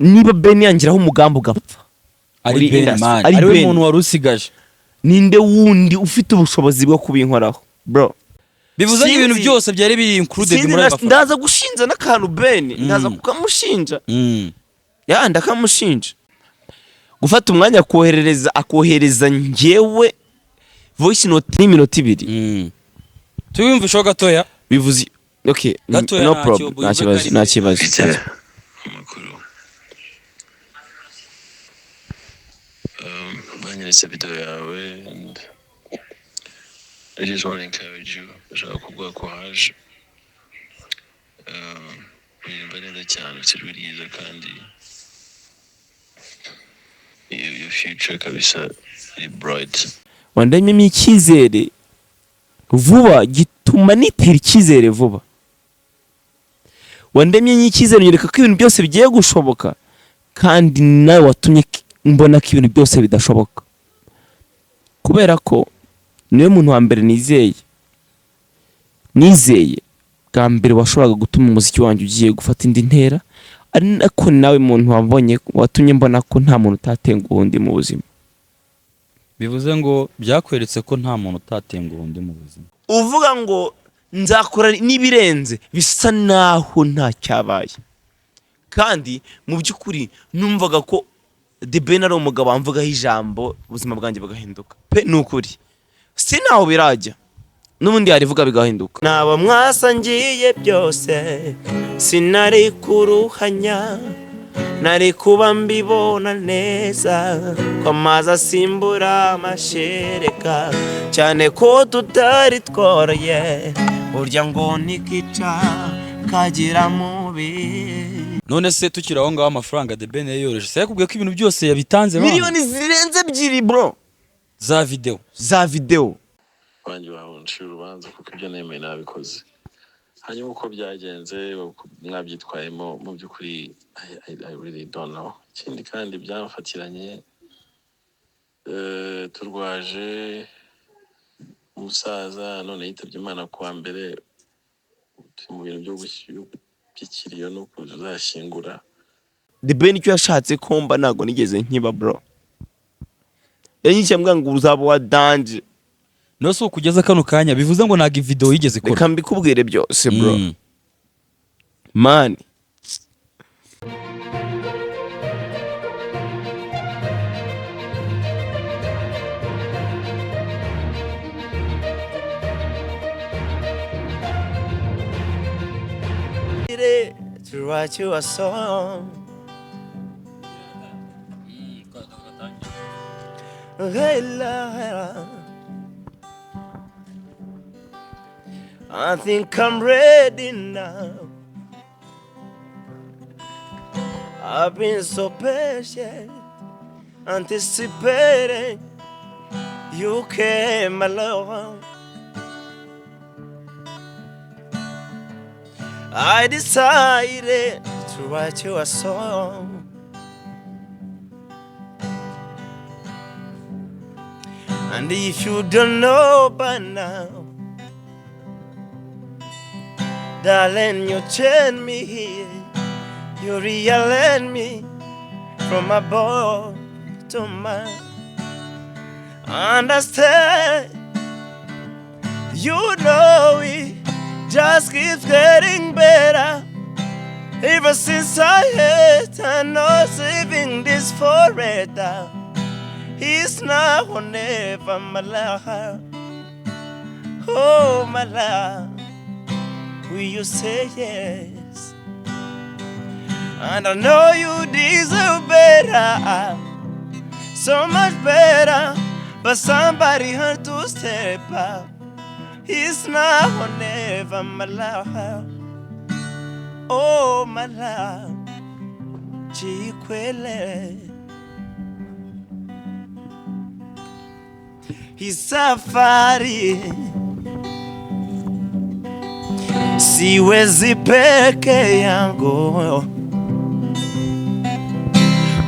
Niba Ben yangiraho umugambi ugapfa Ari muri Ben, industry, man. ari Ari we Ben. muntu wari usigaje. Ninde wundi ufite ubushobozi bwo kubinkoraho, bro? Bivuze ngo ibintu byose byari biri included Sinzi muri ayo mafaranga. Ndaza gushinja n'akantu Ben, ndaza kukamushinja. Ya, ndakamushinja gufata umwanya akoherereza, akohereza njyewe voice note y'iminota 2. Tuyumvisheho gatoya. Bivuze okay. Gatoya. No Ntacyo, problem, yumve nta kibazo, ko ari nta kibazo. Mfite amakuru. Banyeretse video yawe and I just want to encourage you. Ndashaka kuguha courage. Uririmba neza cyane, ufite ijwi ryiza kandi your future kabisa iri bright. Wandemyemo icyizere vuba, gituma nitera icyizere vuba. Wandemye icyizere, unyereka ko ibintu byose bigiye gushoboka, kandi nawe watumye mbona ko ibintu byose bidashoboka, kubera ko niwe muntu wa mbere nizeye bwa mbere washoboraga gutuma umuziki wanjye ugiye gufata indi ntera, ari nako nawe muntu wabonye watumye mbona ko nta muntu utatenguha undi mu buzima. Bivuze ngo byakweretse ko nta muntu utatenguha undi mu buzima. Uvuga ngo nzakora n'ibirenze, bisa naho nta cyabaye, kandi mu by'ukuri numvaga ko The Ben ari umugabo wamvugaho ijambo ubuzima bwanjye bugahinduka pe. Ni ukuri si naho birajya, n'ubundi yarivuga bigahinduka. Naba mwasangiye byose, sinari kuruhanya, nari kuba mbibona neza ko amazi asimbura amashereka, cyane ko tutari tworoye. Burya ngo nikica kagira mubi. None se tukiri aho ngaho, amafaranga The Ben yari yoroheje se? Yakubwiye ko ibintu byose yabitanze, bana? Miliyoni zirenze 2, bro. Za video? Za video. Banjye bahunciye urubanza kuko ibyo nemeye nabikoze. Hanyuma uko byagenze, uko mwabyitwayemo, mu by'ukuri I really don't know. Ikindi kandi byamfatiranye turwaje umusaza, none yitabye Imana kuwa mbere. Turi mu bintu byo by'ikiriyo no kuzashyingura. The Ben icyo yashatse komba ntabwo nigeze nkiba, bro. Yanyishyuye ambwira ngo uzaba uwa danger. No si ukugeza kano kanya, bivuze ngo ntabwo video yigeze ikora? Reka mbikubwire byose, bro. Man. To write you a song. Hey, la, I think I'm ready now. I've been so patient, anticipating you came along. I decided to write you a song. And if you don't know by now, darling, you chain me here. You realign me from above to my understand. You know it just keeps getting better. Ever since I hit, I know saving this forever. It's now or never, my love. Oh, my love. Will you say yes? And I know you deserve better, so much better. But somebody had to step up. It's now or never, my love. Oh, my love. Chikwele. Hii safari siwezi peke yangu,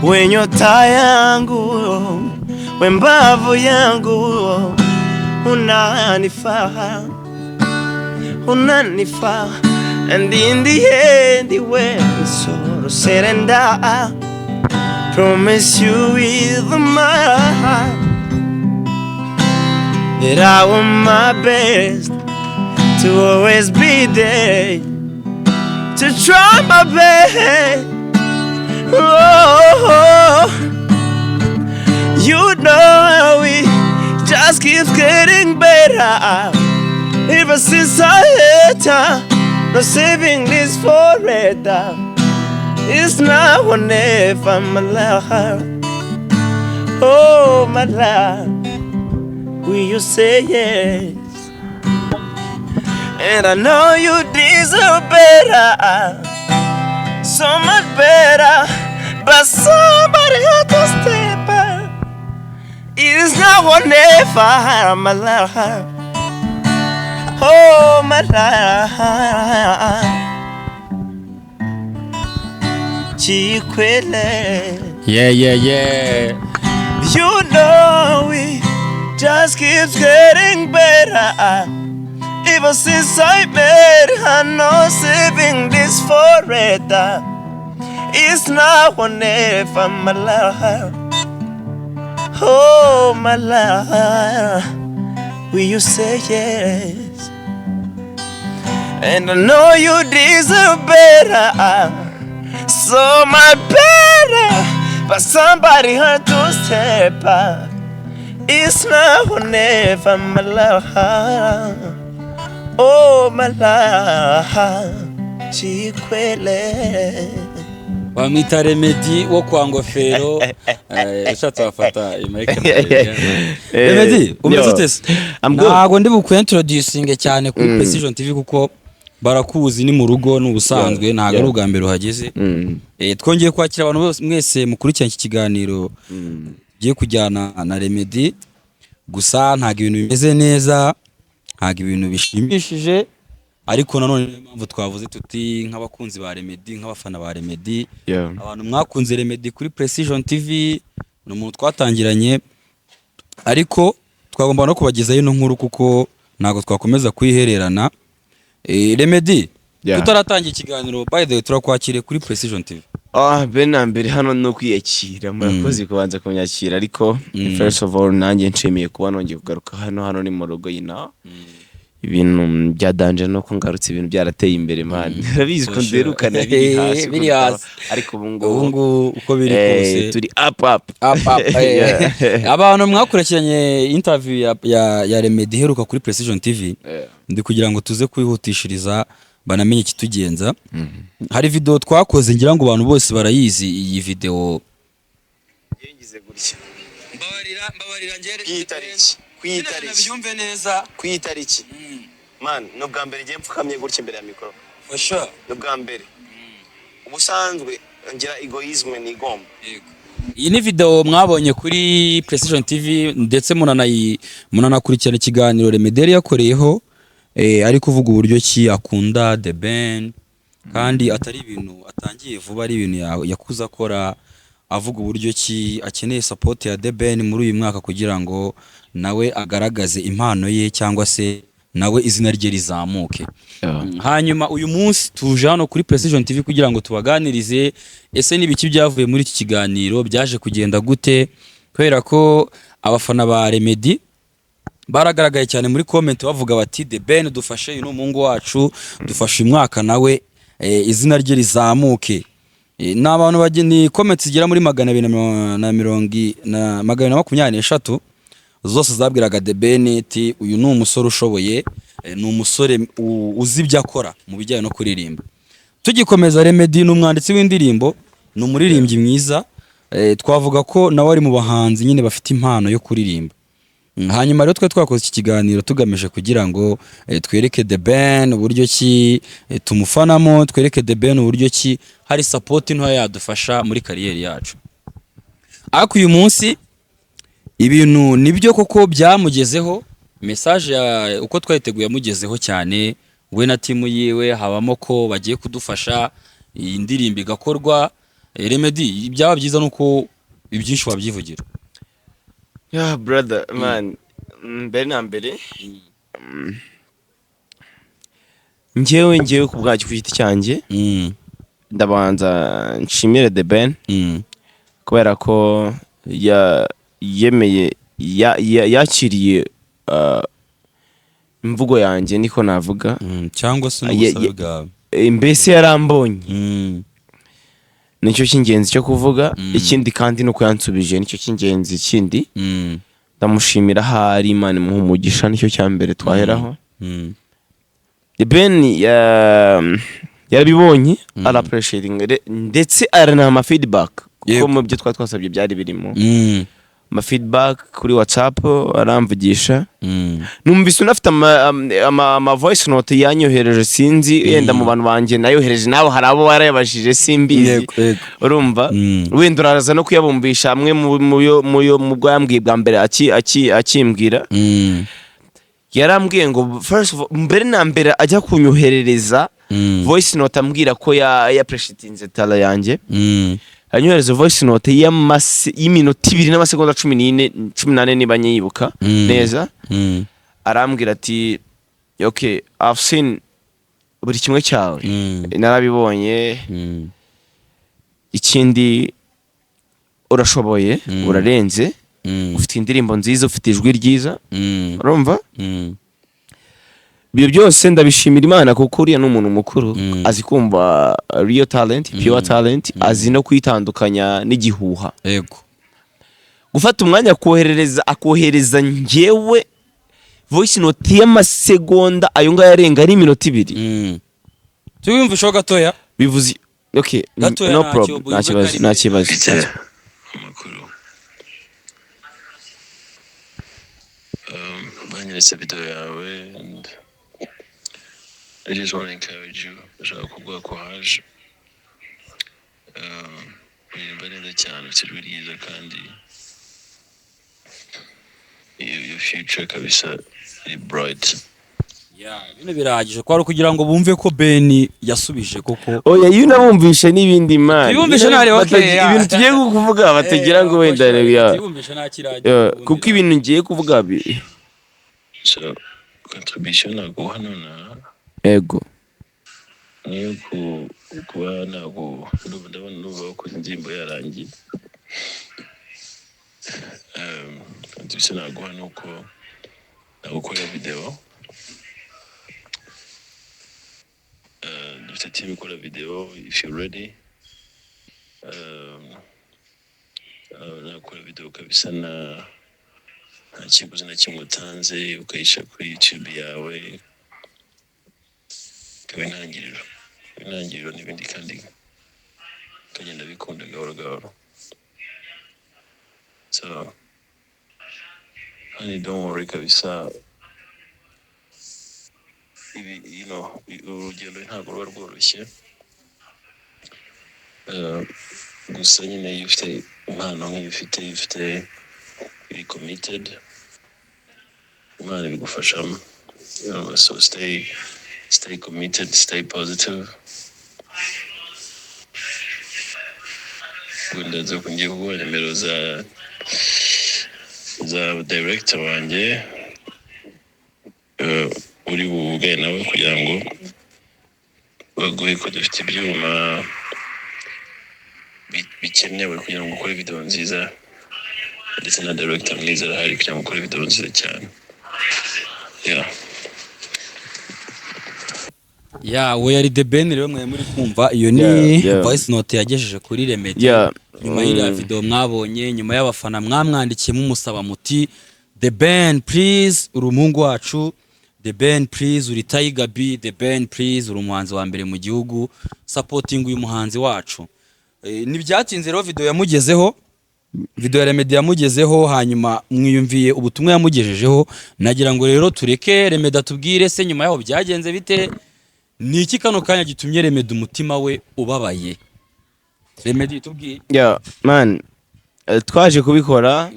we nyota yangu, we mbavu yangu, unanifaa, unanifaa. And in the end, when it's all Said and I promise you with my heart that I want my best to always be there, to try my best. Oh, you know it just keeps getting better. Ever since I had her, no saving this forever. It's now or never, my love. Oh, my love, will you say yes? And I know you deserve better, so much better. But somebody had to step up. It's now or never, my love. Oh, my love. Chikwele. Yeah. You know it just keeps getting better. Ever since I met her, no saving this forever. It's now or never, my love. Oh, my love. Will you say yes? And I know you deserve better, so much better. But somebody had to step up. It's now or never, my love. Oh, my love. Chikwele. Bamwita Remedy wo kwa Ngofero. Ushatse wafata mic. Remedy, umeze ute se? I'm good. Ntabwo ndi bukwintroducinge cyane kuri Precision TV kuko barakuzi, ni mu rugo, ni ubusanzwe, ntabwo ari ubwa mbere uhageze. Twongeye kwakira abantu bose mwese mukurikirana iki kiganiro tugiye kujyana na Remedy. Gusa ntabwo ibintu bimeze neza, ntabwo ibintu bishimishije, ariko nanone niyo mpamvu twavuze tuti nk'abakunzi ba Remedy, nk'abafana ba Remedy, abantu mwakunze Remedy kuri Precision TV, ni umuntu twatangiranye, ariko twagomba no kubagezaho ino nkuru kuko ntabwo twakomeza kuyihererana. Remedy, tutaratangira ikiganiro, by the way, turakwakiriye kuri Precision TV. Ah, mbere na mbere hano ni ukwiyakira. Murakoze kubanza kunyakira, ariko first of all nanjye nshimiye kuba nongeye kugaruka hano. Hano ni mu rugo, ibintu bya danger, nuko ngarutse ibintu byarateye imbere, man. Urabizi ko nderukana biri hasi, Biri hasi. ariko ubu Ubu ngubu ngubu uko biri kose turi up up. Up, up. Abantu mwakurikiranye interview ya Remedy iheruka kuri Precision TV, ndi kugira ngo tuze kwihutishiriza banamenye ikitugenza. Hari video twakoze, ngira ngo abantu bose barayizi iyi video. Ngize gutya. Mbabarira, mbabarira ngere. Ku itariki, ku itariki. Nabyumve neza. Ku itariki, man, ni ubwa mbere ngiye mfukamye gutya imbere ya mikoro. For sure. Ni ubwa mbere. Ubusanzwe ngira egoisme, nigomba. Iyi ni video mwabonye kuri Precision TV, ndetse munanakurikirana ikiganiro Remedy yari yakoreyeho, ari kuvuga uburyo ki akunda The Ben, kandi atari ibintu atangiye vuba, ari ibintu yakuze akora, avuga uburyo ki akeneye support ya The Ben muri uyu mwaka kugira ngo nawe agaragaze impano ye, cyangwa se nawe izina rye rizamuke. Hanyuma uyu munsi tuje hano kuri Precision TV kugira ngo tubaganirize ese n'ibiki byavuye muri iki kiganiro, byaje kugenda gute, kubera ko abafana ba Remedy baragaragaye cyane muri comment bavuga bati: "The Ben, dufashe, uyu ni umuhungu wacu, dufashe uyu mwaka nawe izina rye rizamuke." Ni abantu ni comment zigera muri magana abiri na mirongo na 223, zose zabwiraga The Ben ati: "Uyu ni umusore ushoboye, ni umusore uzi ibyo akora mu bijyanye no kuririmba." Tugikomeza, Remedy ni umwanditsi w'indirimbo, ni umuririmbyi mwiza, twavuga ko nawe ari mu bahanzi nyine bafite impano yo kuririmba. Hanyuma rero twe twakoze iki kiganiro tugamije kugira ngo twereke The Ben uburyo ki tumufanamo, twereke The Ben uburyo ki hari support ntoya yadufasha muri career yacu. Ariko uyu munsi ibintu nibyo koko byamugezeho, message ya uko twayiteguye yamugezeho cyane, we na team yiwe, habamo ko bagiye kudufasha iyi ndirimbo igakorwa. Remedy, byaba byiza nuko ibyinshi wabyivugira. Yeah, brother, man, mbere na mbere, njyewe ku bwacyo, ku giti cyanjye, Ndabanza nshimire The Ben kubera ko yemeye yakiriye imvugo yanjye, niko navuga. Cyangwa se n'ubusabe bwawe. Mbese yarambonye, nicyo cy'ingenzi cyo kuvuga. Ikindi kandi nuko yansubije, nicyo cy'ingenzi kindi. Ndamushimira, ahari Imana imuha umugisha, nicyo cya mbere twaheraho. The Ben yarabibonye, ara-appreciating ndetse aranama feedback, kuko mu byo twari twasabye byari birimo ama feedback kuri WhatsApp, aramvugisha. Numvise unafite ama voice note yanyohereje, sinzi, yenda mu bantu banjye nayohereje, nawe hari abo warayabashije, simbizi. Yego, yego. Urumva, wenda uraza no kuyabumbisha amwe mu bwo yambwiye bwa mbere akimbwira. Yarambwiye ngo first of all, mbere na mbere ajya kunyoherereza voice note ambwira ko ya appreciatinze talent yanjye, anyohereza voice note y'iminota 2 n'amasegonda 14, 14 niba nyibuka neza. Arambwira ati: "Okay, I've seen buri kimwe cyawe, narabibonye. Ikindi urashoboye, urarenze, ufite indirimbo nziza, ufite ijwi ryiza." Urumva, ibyo byose ndabishimira Imana, kuko uriya ni umuntu mukuru, azi kumva real talent, pure talent, azi no kwitandukanya n'igihuha. Gufata umwanya akoherereza, akohereza njyewe voice note y'amasegonda ayo ngayo arenga ari iminota 2. Tuyumvisheho gatoya. Bivuze okay. Gatoya. No Ntacyo, problem, nta wumve kibazo, ko nta kibazo. Mfite amakuru. Banyeretse video yawe and I just want to encourage you. Ndashaka kuguha courage. Uririmba neza cyane, ufite ijwi ryiza kandi your future kabisa iri bright. Yeah, bino birahagije kwari ukugira ngo bumve ko Ben yasubije koko. Oya, iyo unabumvishe n'ibindi, man. Tuyumvishe ntari okay, yeah. Ibintu tugiye kuvuga batagira ngo wenda ya Tuyumvishe nta kiragije. Ya, kuko ibintu ngiye kuvuga So contribution naguha nonaha Ego. niyo kuba ntabwo ndabona numva ko indirimbo yarangiye. Contribution naguha ni uko nagukorera video. Dufite team ikora video if you're ready. Nakora video kabisa na nta kiguzi na kimwe utanze, ukayishyira kuri YouTube yawe, ikaba intangiriro n'ibindi, kandi bikagenda bikunda gahoro gahoro. So honey, don't worry kabisa. Ibi urugendo ntabwo ruba rworoshye. Gusa nyine iyo ufite impano nk'iyo ufite, iyo ufite iri committed, Imana ibigufashamo. So stay committed, stay positive. Ubu ndaza ngiye kuguha nimero za director wanjye, uri buvugane nawe kugira ngo baguhe ko dufite ibyuma bikenewe kugira ngo ukore video nziza, ndetse na director mwiza arahari kugira ngo ukore video nziza cyane, yeah. Ya, we yari The Ben rero mwe muri kumva iyo ni voice note yagejeje kuri Remedy nyuma y'iriya video mwabonye, nyuma y'abafana mwamwandikiye mumusaba muti: "The Ben, please, uri umuhungu wacu. The Ben, please, uri Tiger B. The Ben, please, uri umuhanzi wa mbere mu gihugu, supporting uyu muhanzi wacu." Ntibyatinze rero, video yamugezeho, video ya Remedy yamugezeho, hanyuma mwiyumviye ubutumwa yamugejejeho. Nagira ngo rero tureke Remedy atubwire se nyuma yaho byagenze bite, ni iki kano kanya gitumye Remedy umutima we ubabaye? Remedy, tubwiye. Yeah, man, twaje kubikora,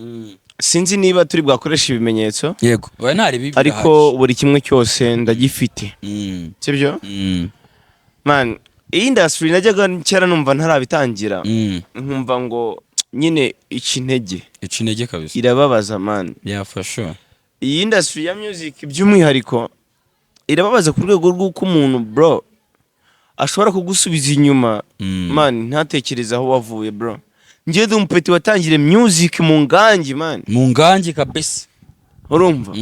sinzi niba turi bwakoresha ibimenyetso. Yego, oya, ntari bibi. Ariko buri kimwe cyose ndagifite, sibyo? Man, iyi industry najyaga kera numva ntarabitangira, nkumva ngo nyine ica intege. Ica intege kabisa. Irababaza, man. Yeah, for sure. Iyi industry ya music by'umwihariko irababaza ku rwego rw'uko umuntu, bro, Ashobora kugusubiza inyuma, man, ntatekereze aho wavuye, bro. Njye ndi umupeti watangire music mu ngangi, man. Mu ngangi kabisa. Urumva,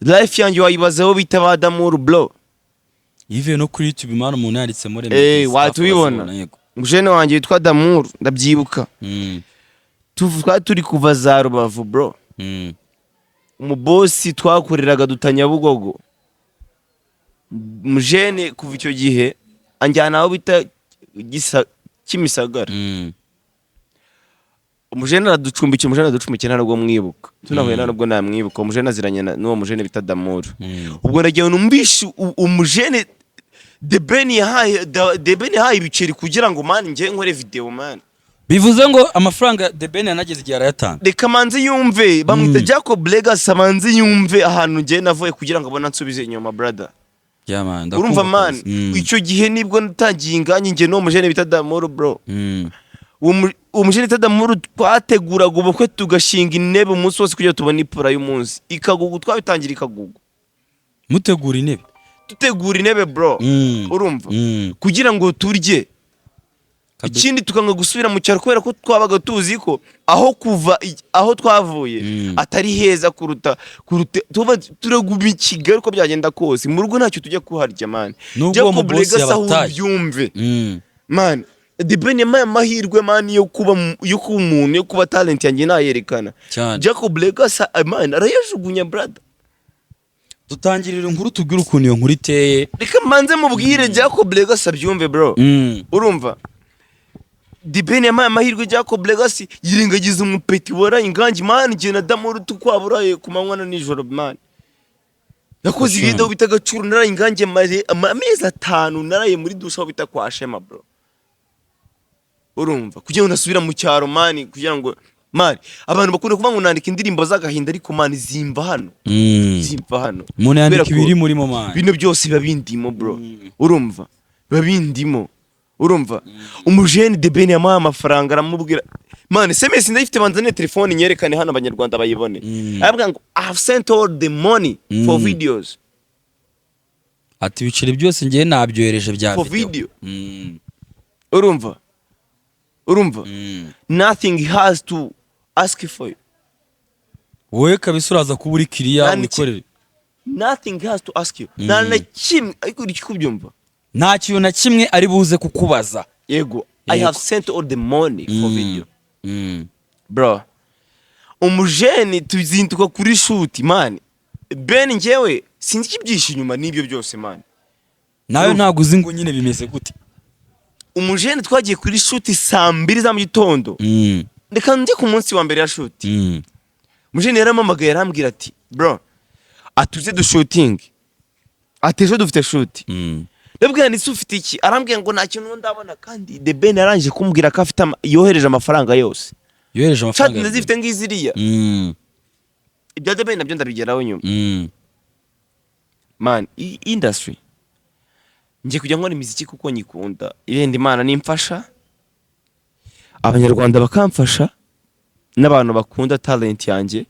life yanjye wayibazaho bita ba Damuru, bro. Yivuye no kuri YouTube, man, umuntu yanditsemo Remedy. Wahita ubibona. Yego. Umujene wanjye witwa Damuru, ndabyibuka, twari turi kuva za Rubavu, bro. Umubosi twakoreraga duta Nyabugogo, mujene kuva icyo gihe anjyana aho bita Kimisagara. Umujene araducumbikira, umujene araducumbikira, nta nubwo mwibuka tunahuye, nta nubwo namwibuka. Umujene aziranye n'uwo mujene bita Damuru. Ubwo nagiye numvishe umujene The Ben yahaye The Ben yahaye ibiceri kugira ngo, man, njye nkore video, man. Bivuze ngo amafaranga The Ben yanageze igihe arayatanga. Reka manze yumve, bamwita Jacob Legacy, amanze yumve ahantu njye navuye kugira ngo abone ansubize inyuma, brother. Yeah, man, ndakumva Urumva, man, kabisa. Icyo gihe nibwo natangiye inganyi njye n'uwo mujene bita Damuru, bro. Uwo mujene bita Damuru twateguraga ubukwe, tugashinga intebe umunsi wose kugira ngo tubone ipura y'umunsi ikagugu, twabitangira ikagugu. Mutegura intebe. Dutegura intebe, bro. Urumva, kugira ngo turye. Ikindi, tukanga gusubira mu cyaro kubera ko twabaga tuzi ko aho kuva aho twavuye atari heza kuruta tuba turaguma i Kigali uko byagenda kose. Mu rugo ntacyo tujya kuharya, man. Nubwo uwo Jacob mubosi Legacy aho yabataye. ubyumve, man, The Ben yampaye amahirwe, man, yo kuba umuntu, yo kuba talent yanjye nayerekana. Cyane. Jacob Legacy, man, arayajugunya, brother. Dutangirira inkuru, tubwire ukuntu iyo nkuru iteye. Reka mbanze mubwire Jacob Legacy abyumve, bro. Urumva, The Ben yampaye amahirwe, Jacob Legacy yirengagiza umupeti waraye ingangi, man. Njye na Damuru tukwaburaye ku manywa na nijoro, man. Yakoze ibintu bita gacuru, naraye ingangi amezi 5, naraye muri dushe aho bita kwa Shema, bro. Urumva, kugira ngo nasubira mu cyaro, man, kugira ngo, man, abantu bakunda kuvuga ngo nandika indirimbo z'agahinda, ariko, man, zimva hano. Zimva hano. Umuntu yandika Kubera ko ibiri murimo, man. bino byose biba bindimo, bro. Urumva, biba bindimo. Urumva, umujene The Ben yamuhaye amafaranga, aramubwira, man, SMS ndayifite, banzane telefone nyerekane hano abanyarwanda bayibone. Aravuga ngo "I have sent all the money for videos." Ati ibiceri byose ngewe nabyohereje bya For video. video. Urumva, urumva, "Nothing has to ask for you." Wowe kabisa uraza kuba uri kiriya Nta n'iki- wikorere. "Nothing has to ask you." Nta na kimwe, ariko uri kubyumva? Nta kintu na kimwe ari buze kukubaza. Yego, "I have sent all the money for video." Bro, umujeni tuzinduka kuri shoot, man. Ben njyewe sinzi ikibyishe inyuma n'ibyo byose, man. Nawe Urumva? ntabwo uzi ngo nyine bimeze gute. Umujeni twagiye kuri shoot saa 2 za mu gitondo. Reka njye ku munsi wa mbere ya shoot. Umujeni yarampamagaye, arambwira ati "Bro," atuze dushutinge, ati "ejo dufite shoot." Ndabwira nti "Ufite iki?" Arambwira ngo "Nta kintu ndabona." Kandi The Ben yarangije kumbwira ko afite yohereje amafaranga yose. Yohereje Chat amafaranga. ndazifite ngiziriya. Ibya The Ben nabyo ndabigeraho nyuma. Man, iyi industry ngiye kujya nkora imiziki kuko nyikunda. Irenda Imana nimfasha, abanyarwanda bakamfasha, n'abantu bakunda talent yanjye,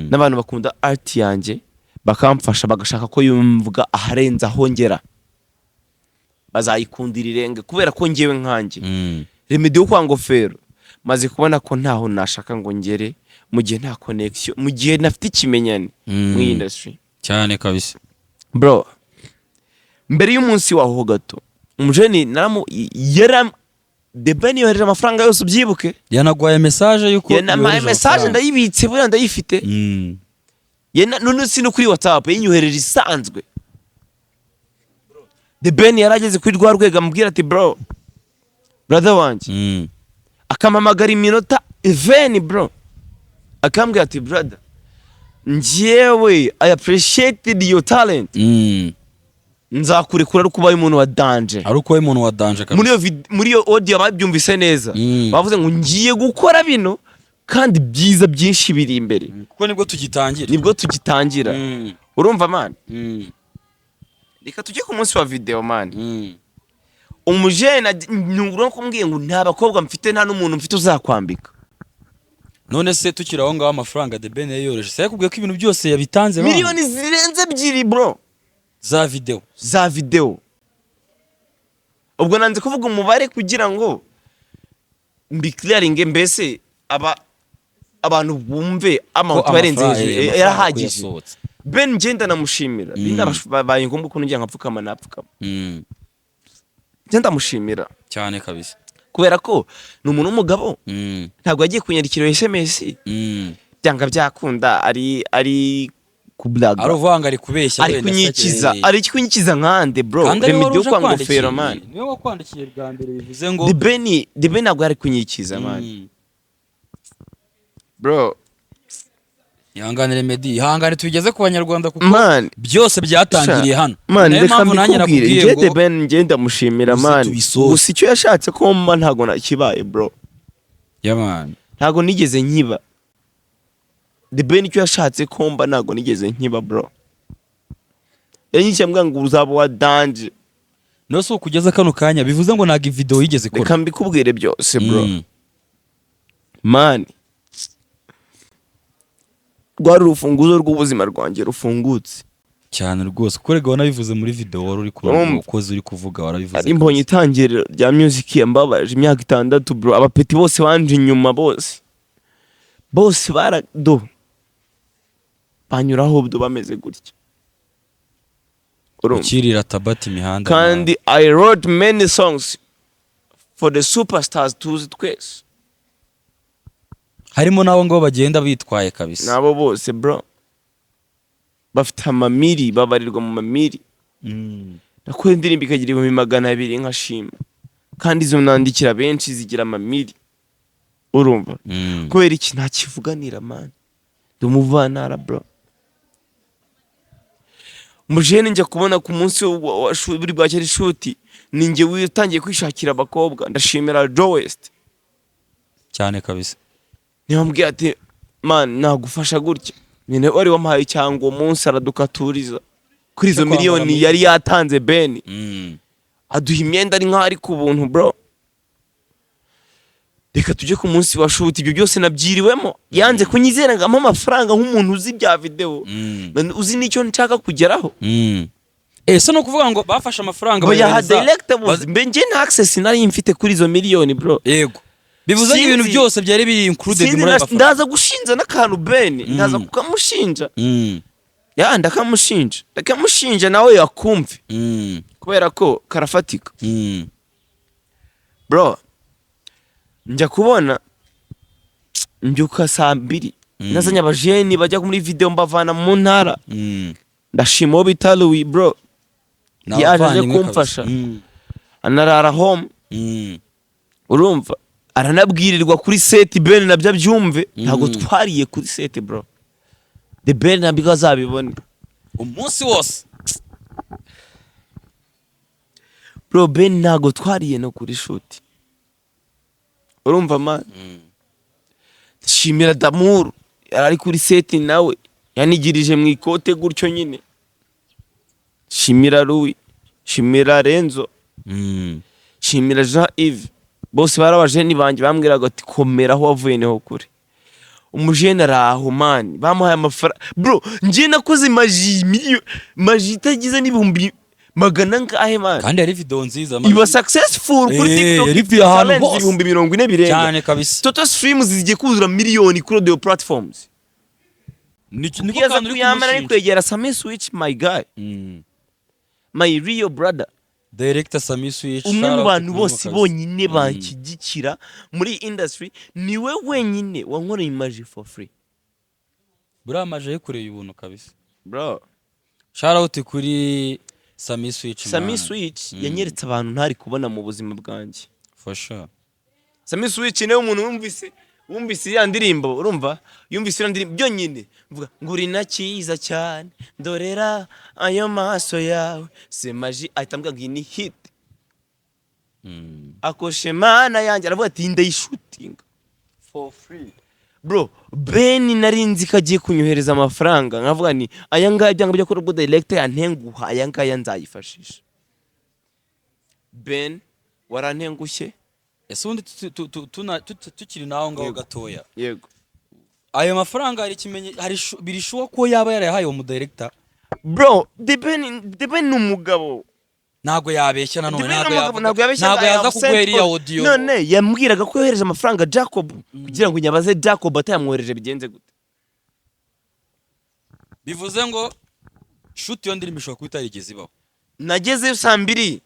n'abantu bakunda art yanjye bakamfasha, bagashaka ko yumvwa aharenze aho ngera, bazayikundira irenge, kubera ko ngewe nkanjye Remedy wo kwa Ngofero maze kubona ko ntaho nashaka ngo ngere mu gihe nta connection, mu gihe ntafite ikimenyane mu iyi industry. Cyane kabisa. Bro, mbere y'umunsi waho ho gato, umujeni naramu yara The Ben yohereje amafaranga yose, ubyibuke. Yanaguhaye message yuko Yanampaye yohereje message. amafaranga. Ndayibitse buriya, ndayifite. None si no kuri WhatsApp yinyohereje isanzwe. The Ben yarageze kuri rwa rwego amubwira ati "Bro, brother wanjye." Akampamagara iminota 20, bro, akambwira ati "Brother, njyewe I appreciated your talent. Nzakurekura ari uko ubaye umuntu wa danger." Ari uko umuntu wa danger kabisa. Muri iyo audio babyumvise neza. Bavuze ngo ngiye gukora bino kandi byiza byinshi biri imbere. Kuko nibwo tugitangira. Nibwo tugitangira. Urumva, man, reka tujye ku munsi wa video, man. Umujene ntungura kumbwiye ngo nta bakobwa mfite, nta n'umuntu mfite uzakwambika. None se tukiri aho ngaho, amafaranga The Ben yayoroje se? Yakubwiye ko ibintu byose yabitanze bana? Miliyoni zirenze 2, bro. Za video. Za video. Ubwo nanze kuvuga umubare kugira ngo mbiclearinge, mbese aba abantu bumve amount Ko barenze amafaranga- hejuru, amafaranga yarahagije. ko yasohotse. Ben ngenda namushimira, baye ngombwa ko nongera nkapfukama, napfukama. Ngenda ndamushimira Cyane kabisa. kubera ko ni umuntu w'umugabo, ntabwo yagiye kunyandikira iyo SMS byanga byakunda ari kublaga. Ari uvuga ngo ari kubeshya Ari wenda se, kunyikiza, ari kunyikiza nkande, bro. Kandi ari wowe Remedy uje kwa kwandikiye. ngofero, man. Niwe wakwandikiye bwa mbere, bivuze ngo The Ben ntabwo ari kunyikiza, man. Bro. Ihangane Remedy, ihangane, tubigeze ku Banyarwanda kuko Man. byose byatangiriye hano. Man, Nayo reka mpamvu nanjye mbikubwire, nakubwiye njye ngo The Ben njye ndamushimira, uze man. tubisoze. Gusa icyo yashatse ko mba ntabwo nakibaye, bro. Yeah, man. Ntabwo nigeze nkiba. The Ben icyo yashatse ko mba ntabwo nigeze nkiba, bro. Yanyishyuye ambwira ngo uzaba wa danger. No si ukugeza kano kanya, bivuze ngo ntabwo video yigeze ikora. Reka mbikubwire byose, bro. Man, rwari urufunguzo rw'ubuzima rwanjye rufungutse. Cyane rwose, kuko rega wanabivuze muri video wari uri kuvuga, Urumva? ukoze uri kuvuga warabivuze. Ari mbonye itangiriro rya music yambabaje imyaka 6, bro. Abapeti bose banje inyuma, bose bose barado banyuraho do bameze gutya. Urumva? Ukirira tabati imihanda. Kandi I wrote many songs for the superstars tuzi twese. Harimo n'abo ngabo bagenda bitwaye kabisa. Nabo bose, bro, bafite amamiri, babarirwa mu mamiri. Nakora indirimbo ikagira 200,000 nkashima, kandi izo nandikira benshi zigira amamiri, urumva? Kubera iki? Ntakivuganira, man, ndi umuvantara, bro. Umujene njya kubona ku munsi buri bwakera ishuti, ni njye witangiye kwishakira abakobwa. Ndashimira Joe West. Cyane kabisa. Ntibambwiye ati: "Man, nagufasha gutya." Nyine wari wamuhaye cyangwa uwo munsi aradukaturiza kuri izo Cyo kwambara miliyoni yari yatanze Ben, aduha imyenda ari nkaho ari ku buntu, bro. Reka tujye ku munsi wa shoot. Ibyo byose nabyiriwemo, yanze kunyizera ngo ampe amafaranga nk'umuntu uzi ibya video, uzi n'icyo nshaka kugeraho. Ese ni ukuvuga ngo bafashe amafaranga Bayaha bayohereza- director buzi mbe njye nta access nari mfite kuri izo miliyoni, bro. Yego, bivuze ngo ibintu Sinzi- byose byari biri included Sinzi muri ayo mafaranga. Ndaza gushinja n'akantu Ben, ndaza kukamushinja. Ya, ndakamushinja, ndakamushinja nawe yakumve, kubera ko karafatika. Bro, njya kubona mbyuka saa 2, nazanye abajeni bajya muri video, mbavana mu ntara. Ndashima uwo bita Louis, bro. Ni Yaje aje abavandimwe kumfasha. kabisa. Anarara home. Urumva, aranabwirirwa kuri set. Ben nabyo abyumve, ntabwo twariye kuri set, bro. The Ben nabwo azabibone. Umunsi wose. Bro, Ben ntabwo twariye no kuri shoot, urumva, man? Shimira Damuru, yari ari kuri set nawe, yanigirije mu ikote gutyo nyine. Shimira Louis, shimira Renzo, shimira Jean Yves, bose bari abajeni banjye bambwiraga ati: "Komera, aho wavuye niho kure." Umujene araho, man, bamuhaye amafaranga, bro. Njye nakoze maji maji itagize n'ibihumbi magana angahe, man. Kandi yari video nziza. Iba successful kuri TikTok, Yari ifite ahantu challenge hose. 40,000 birenga. Cyane kabisa. Total streams zigiye kuzura miliyoni kuri audio platforms. Niko Kugeza kantu uri kuyamara ari kumushinja. kwegera Sami Switch, my guy, my real brother. Director Sami Switch, Umwe shout mu out bantu kuri bose kabisa. bonyine banshyigikira muri industry, niwe wenyine wankoreye imaji for free. Buriya amaje yikoreye ubuntu kabisa. Bro. Shout out kuri Sami Switch, Sami man. Switch yanyeretse abantu ntari kubona mu buzima bwanjye. For sure. Sami Switch niwe umuntu wumvise iriya ndirimbo, urumva, yumvise iriya ndirimbo byonyine mvuga ngo uri na cyiza cyane, ndorera ayo maso yawe semaji, ahita ambwira ngo iyi ni hit. Akoshe mana yanjye, aravuga ati: "Ndayishutinga For free." Bro, Ben nari nzi ko agiye kunyohereza amafaranga, nkavuga ni aya ngaya byanga byo ko ubwo director yantenguha, aya ngaya nzayifashisha. Ben warantengushye. Ese ubundi tukiri naho ngaho Yego. gatoya, Yego. ayo mafaranga hari ikimenye, hari biri sure ko yaba yarayahaye uwo mudirector? Bro, The Ben ni umugabo. Ntabwo yabeshya nanone. The Ben Ntabwo n'umugabo ntabwo yabeshya. Ntabwo I yaza have sent kuguha iriya all- audio. None yambwiraga ko yohereje amafaranga Jacob, kugira ngo nyabaze Jacob atayamwohereje bigenze gute? Bivuze ngo shoot iyo ndirimbo ishobora kuba itarigeze ibaho. Nagezeyo saa 2,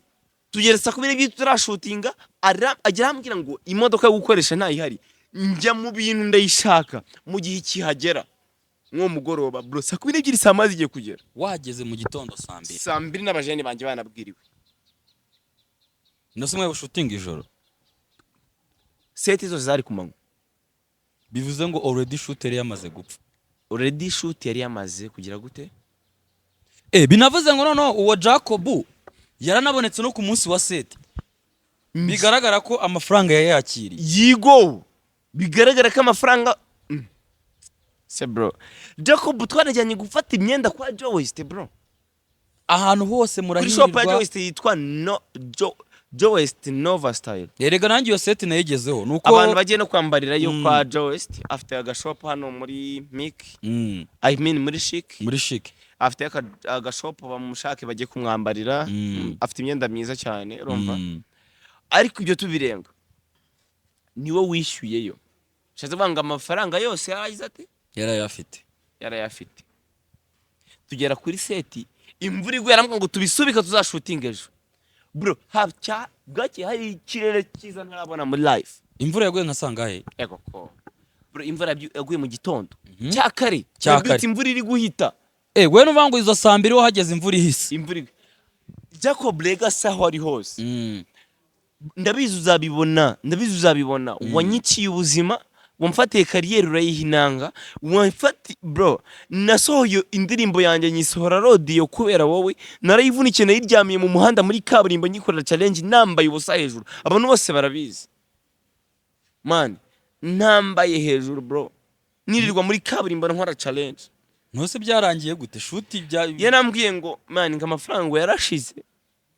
tugera saa 12 turashutinga. Agera arambwira ngo imodoka yo gukoresha ntayihari. Njya mu bintu ndayishaka. Mu gihe ikihagera nk'uwo mugoroba, bro, saa 12, saa 1 zigiye kugera. Wageze mu gitondo saa 2? Saa 2, n'abajene banjye banabwiriwe. Ndetse mwe bushutinga ijoro? Set zose zari ku manywa. Bivuze ngo already shoot yari yamaze gupfa. Already shoot yari yamaze kugira gute? Binavuze ngo noneho uwo Jacob yaranabonetse no ku munsi wa set, bigaragara ko amafaranga yayakiriye. Yigo, bigaragara ko amafaranga. Se bro, Jacob twanajyanye gufata imyenda kwa Joe West, bro. Ahantu hose Kuri shop ya Joe murahirwa. West yitwa no Joe West Nova Style. Erega nanjye iyo set nayigezeho nuko Abantu bagiye no kwambarirayo kwa Joe West, afite agashop hano muri Mic, I mean muri Chic. Muri Chic. Afite agashop, bamushake bajye kumwambarira. Afite imyenda myiza cyane, urumva? Ariko ibyo tubirenga, niwe wishyuyeyo. Ushatse kuvuga ngo amafaranga yose yaragize ate? Yarayafite. Yarayafite. Tugera kuri set imvura iguye, arambwira ngo tubisubika tuzashutinga ejo. Bro, hacya bwakeye hari ikirere cyiza ntarabona muri life. Imvura yaguye nka sangahe? Ego ko bro, imvura yaguye mu gitondo cya kare. Cya Yabyutse kare. imvura iri guhita. We nuvuga ngo izo saa 2 wahageze imvura ihise? Imvura Jacob Legacy aho ari hose, ndabizi uzabibona, ndabizi uzabibona. Wanyiciye ubuzima, wamfatiye career urayihinanga, wamfati. Bro, nasohoye indirimbo yanjye nyisohora rodiyo kubera wowe. Narayivunikiye, nayiryamiye mu muhanda muri kaburimbo nyikorera challenge nambaye ubusa hejuru. Abantu bose barabizi, man, ntambaye hejuru, bro, nirirwa muri kaburimbo nkora challenge. Ntose byarangiye gute shoot bya? Yarambwiye ngo man, ngo amafaranga ngo yarashize,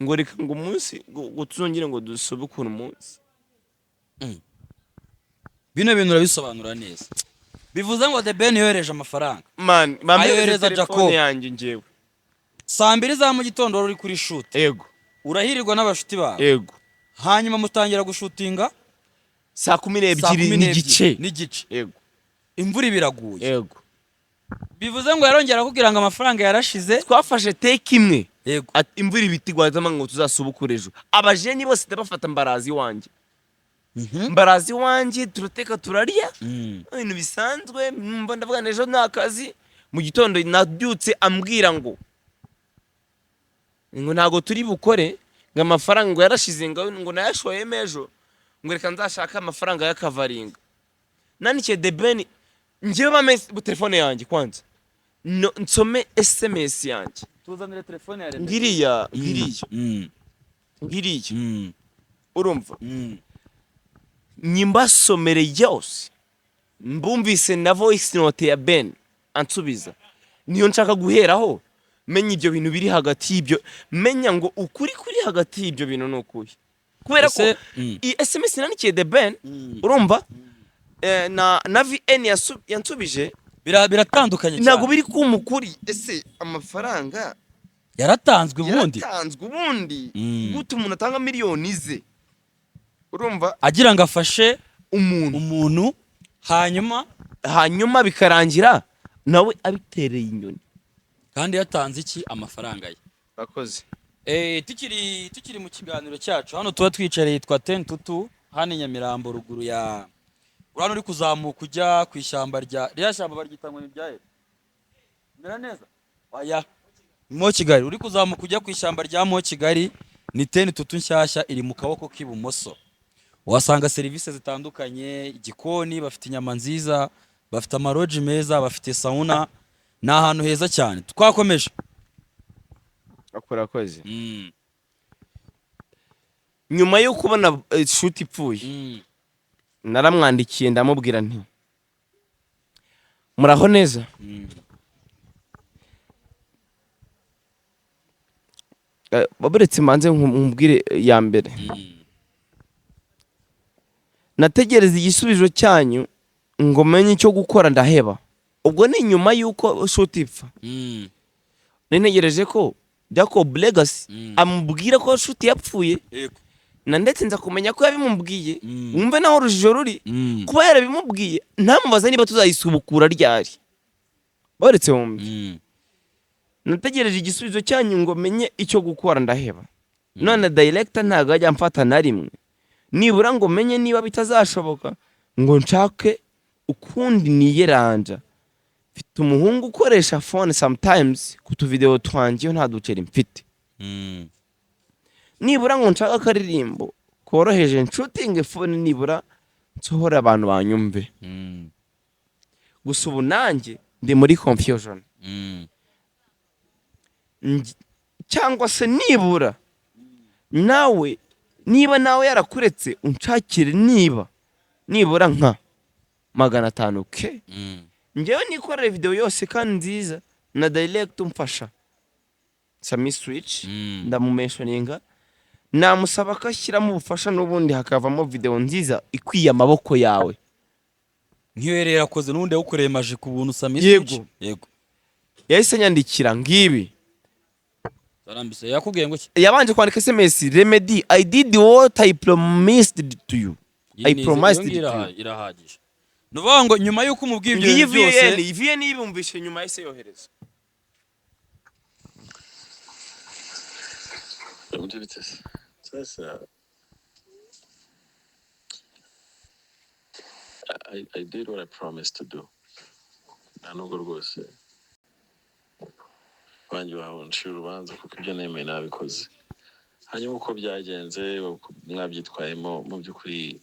ngo reka ngo umunsi ngo tuzongere ngo dusubukure umunsi. Bino bintu urabisobanura neza. Bivuze ngo The Ben yohereje amafaranga. Man, bampereze Ayohereza telefone Jacob. yanjye njyewe. Saa 2 za mu gitondo wari uri kuri shoot? Ego. Urahirirwa n'abashuti bawe? Ego. Hanyuma mutangira gushutinga? Saa kumi saa n'ebyiri kumi n'ebyiri n'igice. N'igice. Ego. Imvura ibiraguye? Ego. Bivuze ngo yarongera akubwira ngo amafaranga yarashize? Twafashe take imwe. Yego. Ati, imvura ibiti gwazama ngo tuzasubukure ejo. Abajeni bose ndabafata, mbarazi iwanjye, mbarazi iwanjye, turateka turarya, ibintu bisanzwe. Numva ndavuga ngo ejo nta kazi. Mu gitondo nabyutse ambwira ngo ntabwo turi bukore, ngo amafaranga ngo yarashize, ngo nayashoyemo ejo, ngo reka nzashake amafaranga y'akavaringa. Nandikiye The Ben njyewe, bame telefone yanjye kwanza, no, nsome SMS yanjye. Tuzanire telefone ya Rene. Ngiriya, ngiriya, ngiriya. Urumva, nyimbasomere yose mbumvise na voice note ya Ben ansubiza. Niyo nshaka guheraho menya ibyo bintu biri hagati y'ibyo, menya ngo ukuri kuri hagati y'ibyo bintu ni ukuhe, kubera ko iyi SMS nandikiye The Ben, urumva, na VN yansubije Biratandukanye ntabwo cyane. biri kuma ukuri. Ese amafaranga Yaratanzwe ubundi? Yaratanzwe ubundi? Gute umuntu atanga miliyoni ze, urumva, agira ngo afashe umuntu, umuntu, hanyuma hanyuma bikarangira nawe abitereye inyoni? Kandi yatanze iki? Amafaranga ye. Urakoze. Tukiri mu kiganiro cyacu, hano tuba twicariye yitwa Ten Tutu, hano i Nyamirambo, ruguru ya urano uri kuzamuka ujya ku ishyamba rya ririya shyamba baryita ngo ni iryahe? Mera neza, oya, mo Kigali. Uri kuzamuka ujya ku ishyamba rya mo Kigali, ni Ten Tutu nshyashya iri mu kaboko k'ibumoso. Uhasanga serivisi zitandukanye, igikoni, bafite inyama nziza, bafite amaroji meza, bafite sauna, ni ahantu heza cyane. Twakomeje. Urakoze. Nyuma yo kubona shoot ipfuye, naramwandikiye ndamubwira nti: "Muraho neza." Buretse mbanze nkubwire ya mbere. Nategereza igisubizo cyanyu ngo menye icyo gukora, ndaheba. Ubwo ni nyuma y'uko shoot ipfa. Nari ntegereje ko Jacob Legacy, amubwira ko Nshuti yapfuye, na ndetse nza kumenya ko yabimubwiye. Wumve naho urujijo ruri. Kuba yarabimubwiye, ntamubaza niba tuzayisubukura ryari, baretse wumve. Nategereje igisubizo cyanyu ngo menye icyo gukora, ndaheba. None director ntabwo ajya amfata na rimwe nibura ngo menye niba bitazashoboka, ngo nshake ukundi niyeranja. Mfite umuhungu ukoresha phone sometimes ku tuvideo twanjye iyo nta duceri mfite, nibura ngo nshake akaririmbo koroheje, nshootinge phone, nibura nsohore abantu banyumve. Gusa ubu nanjye ndi muri confusion. Cyangwa se nibura nawe, niba nawe yarakuretse, unshakire niba nibura nka 500 ke, njyewe nikorere video yose kandi nziza, na direct umfasha Sami Switch. Ndamumentioninga, namusaba ko ashyiramo ubufasha, n'ubundi hakavamo video nziza ikwiye amaboko yawe. Nk'iyo yari yarakoze, n'ubundi yawukoreye maje ku buntu, Sami Yego. Switch. Yego. Yahise anyandikira ngibi. Zarambise, yakubwiye ngo iki? Yabanje kwandika SMS: "Remedy, I did what I promised to you, I promised Iyo to you." irahagije. Ni ukuvuga ngo nyuma y'uko umubwiye ibyo Ngiyi bintu byose, VN VN yibumvishe nyuma, yahise yohereza. Ibyo bite se? Sasa I did what I promised to do. Nta nubwo rwose banjye bahunciye urubanza, kuko ibyo nemeye nabikoze. Hanyuma uko byagenze, uko mwabyitwayemo, mu by'ukuri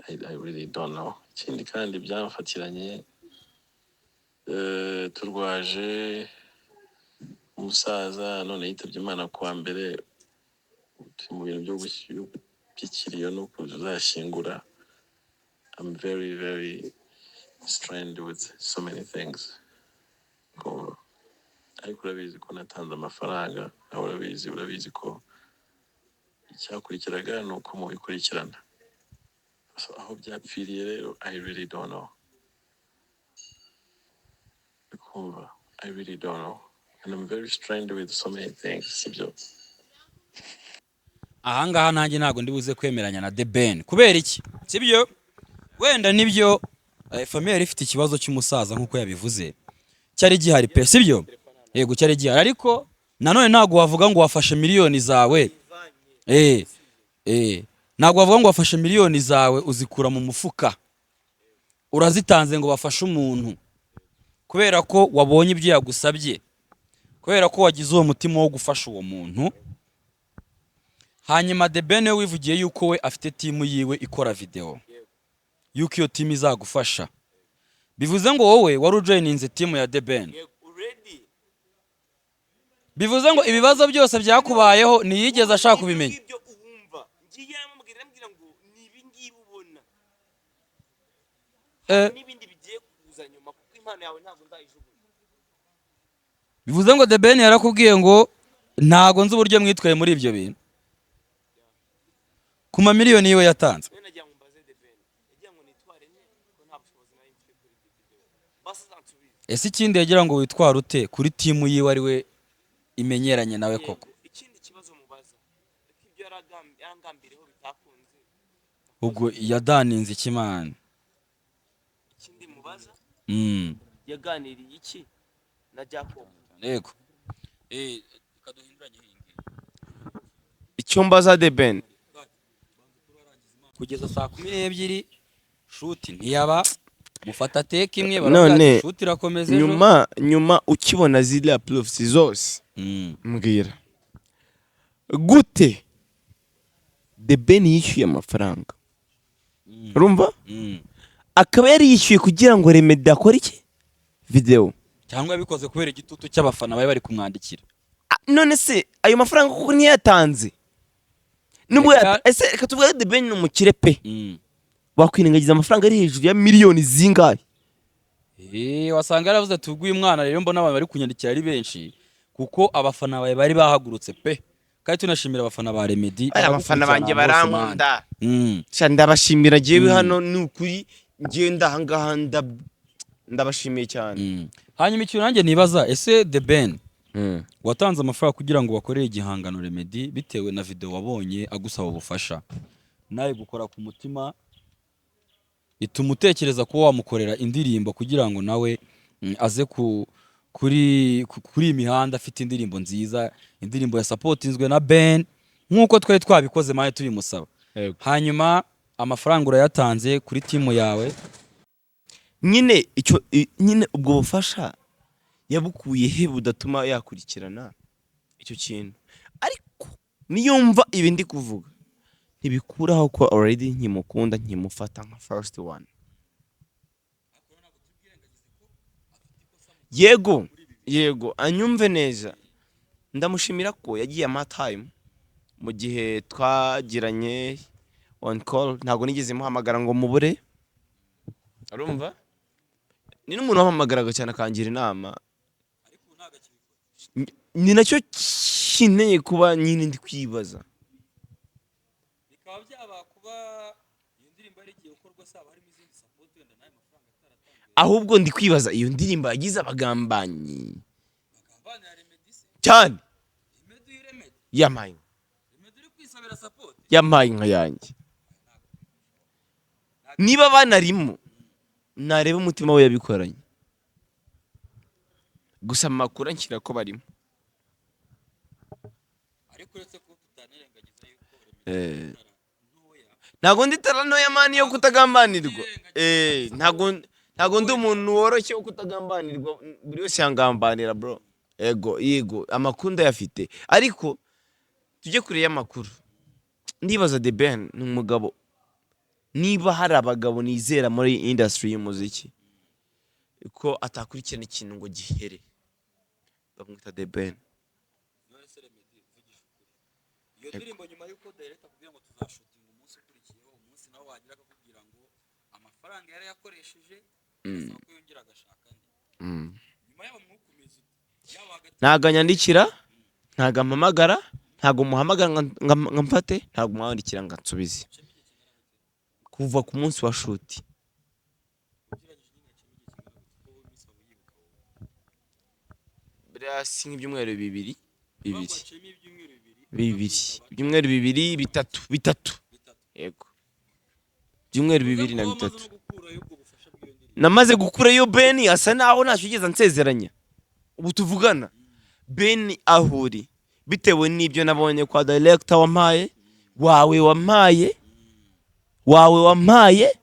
I really don't know. Ikindi kandi byamfatiranye turwaje umusaza, none yitabye Imana kuwa mbere. Turi mu bintu byo by'ikiriyo no kuzashyingura. I'm very very strained with so many things. Ariko urabizi ko natanze amafaranga, nawe urabizi ko icyakurikiraga ni uko mubikurikirana. So, aho byapfiriye rero, I really don't know. Kumva, I really don't know and I'm very strained with so many things, sibyo? Ahangaha nanjye ntabwo ndi buze kwemeranya na The Ben. Kubera iki? Sibyo, wenda nibyo, famille yari ifite ikibazo cy'umusaza nk'uko yabivuze, cyari gihari pe, sibyo? Yego, cyari gihari, ariko nanone ntabwo wavuga ngo wafashe miliyoni zawe, ntabwo wavuga ngo wafashe miliyoni zawe uzikura mu mufuka urazitanze ngo bafashe umuntu kubera ko wabonye ibyo yagusabye, kubera ko wagize uwo mutima wo gufasha uwo muntu. Hanyuma The Ben we wivugiye yuko we afite team yiwe ikora video, yuko iyo team izagufasha. Bivuze ngo wowe wari ujoininze team ya The Ben, bivuze ngo ibibazo byose byakubayeho ntiyigeze ashaka kubimenya. Ibyo wumva ngiye namubwira, namubwira ngo ni ibi ngibi ubona n'ibindi bigiye kuza nyuma, kuko impano yawe ntabwo nzayijugunya. Bivuze ngo The Ben yarakubwiye ngo ntago nzi uburyo mwitwaye muri ibyo bintu ku mamiliyoni yiwe yatanze. None nagira ngo mbaze The Ben, yagira ngo nitware nte, ko nta bushobozi nari mfite kuri ibyo video? Basi azansubize. Ese ikindi, yagira ngo witware ute kuri team yiwe, ari we imenyeranye nawe koko? Yego, ikindi kibazo mubaza, ko ibyo yarangambiriyeho bitakunze. Ubwo yadaninze ikimana. Ikindi mubaza, yaganiriye iki na Jacob? Yego. Icyo mbaza The Ben, Kugeza saa 12 shoot ntiyaba, mufata take imwe, None, baravuga ati shoot irakomeza ejo. Nyuma ukibona ziriya proofs zose, mbwira gute The Ben yishyuye amafaranga, urumva, akaba yari yishyuye kugira ngo Remedy akore iki? Video. Cyangwa yabikoze kubera igitutu cy'abafana bari bari kumwandikira. Ah, none se ayo mafaranga kuko ntiyatanze nubwo ese reka tuvuge The Ben ni umukire pe, wakwirengagiza amafaranga ari hejuru ya miliyoni zingahe? Wasanga yaravuze ati ubwo uyu mwana rero mbona abantu bari kunyandikira ari benshi, kuko abafana bawe bari bahagurutse pe, kandi tunashimira abafana ba Remedy. Aya, abafana banjye baragukurikirana hose, man. barankunda. Sha, ndabashimira njyewe hano, ni ukuri ngenda ahangaha ndabashimiye cyane. Hanyuma ikintu nanjye nibaza, ese The Ben Watanze amafaranga kugira ngo bakorere igihangano Remedy bitewe na video wabonye agusaba ubufasha, nawe gukora ku mutima ituma utekereza kuba wamukorera indirimbo kugira ngo nawe aze kuri iyi mihanda afite indirimbo nziza, indirimbo ya supportinzwe na Ben nk'uko twari twabikoze maye tubimusaba. Hanyuma amafaranga urayatanze kuri timu yawe. Nyine icyo nyine ubwo bufasha yabukuye he budatuma yakurikirana icyo kintu? Ariko niyumva ibi ndi kuvuga, ntibikuraho ko already nkimukunda, nkimufata nka first one. Yego, yego, anyumve neza. Ndamushimira ko yagiye ama time mu gihe twagiranye on call. Ntabwo nigeze muhamagara ngo mubure. Urumva, ni n'umuntu wampamagaraga cyane akangira inama. Ni nacyo kineye kuba nyine ndi kwibaza. Bikaba byaba kuba iyo ndirimbo yari igiye gukorwa, saba harimo izindi support wenda n'ayo mafaranga ataratanzwe. Ahubwo ndi kwibaza iyo ndirimbo yagize abagambanyi. Bagambanira Remedy se? Cyane. Remedy, Remedy? Yampaye. Remedy uri kwisabira support? Yampaye inka yanjye. Niba banarimo, nareba umutima we yabikoranye. Gusa amakuru anshyira ko barimo. Ariko uretse ko tutanirengagiza yuko Remedy ntoya. Ntabwo ndi tara ntoya, man, yo kutagambanirwa. Ntabwo ndi umuntu woroshye wo kutagambanirwa. Buri wese yangambanira, bro. Ego, yego, amakuru ndayafite, ariko tujye kure y'amakuru. Ndibaza, The Ben ni umugabo, niba hari abagabo nizera muri industry y'umuziki ko atakurikirana ikintu ngo gihere, bamwita The Ben. None se Remedy, uvugisha ukuri, iyo ndirimbo nyuma y'uko director akubwira ngo tuzashootinga umunsi ukurikiyeho, umunsi nawe wagira akakubwira ngo amafaranga yari yakoresheje asaba ko yongera agashaka andi, nyuma y'aho mwuka umeze ute, yaba hagati? Ntabwo anyandikira, ntabwo ampamagara, ntabwo muhamagara ngo mfate, ntabwo mwandikira ngo ansubize kuva ku munsi wa shoot. Ugereranyije nyine, haciyemo igihe kingana gute ko iminsi waba uyibuka wowe? Buriya si nk'ibyumweru 2, 2. Haciyemo ibyumweru 2? 2, ibyumweru 2, 3, 3. 3? Yego, ibyumweru 2 na Umaze 3. no gukurayo ubwo bufasha bw'iyo ndirimbo? Namaze gukurayo. Ben asa naho ntacyo yigeze ansezeranya. Ubu tuvugana, Ben ahuri bitewe n'ibyo nabonye kwa director wampaye, wawe wampaye, wawe wampaye,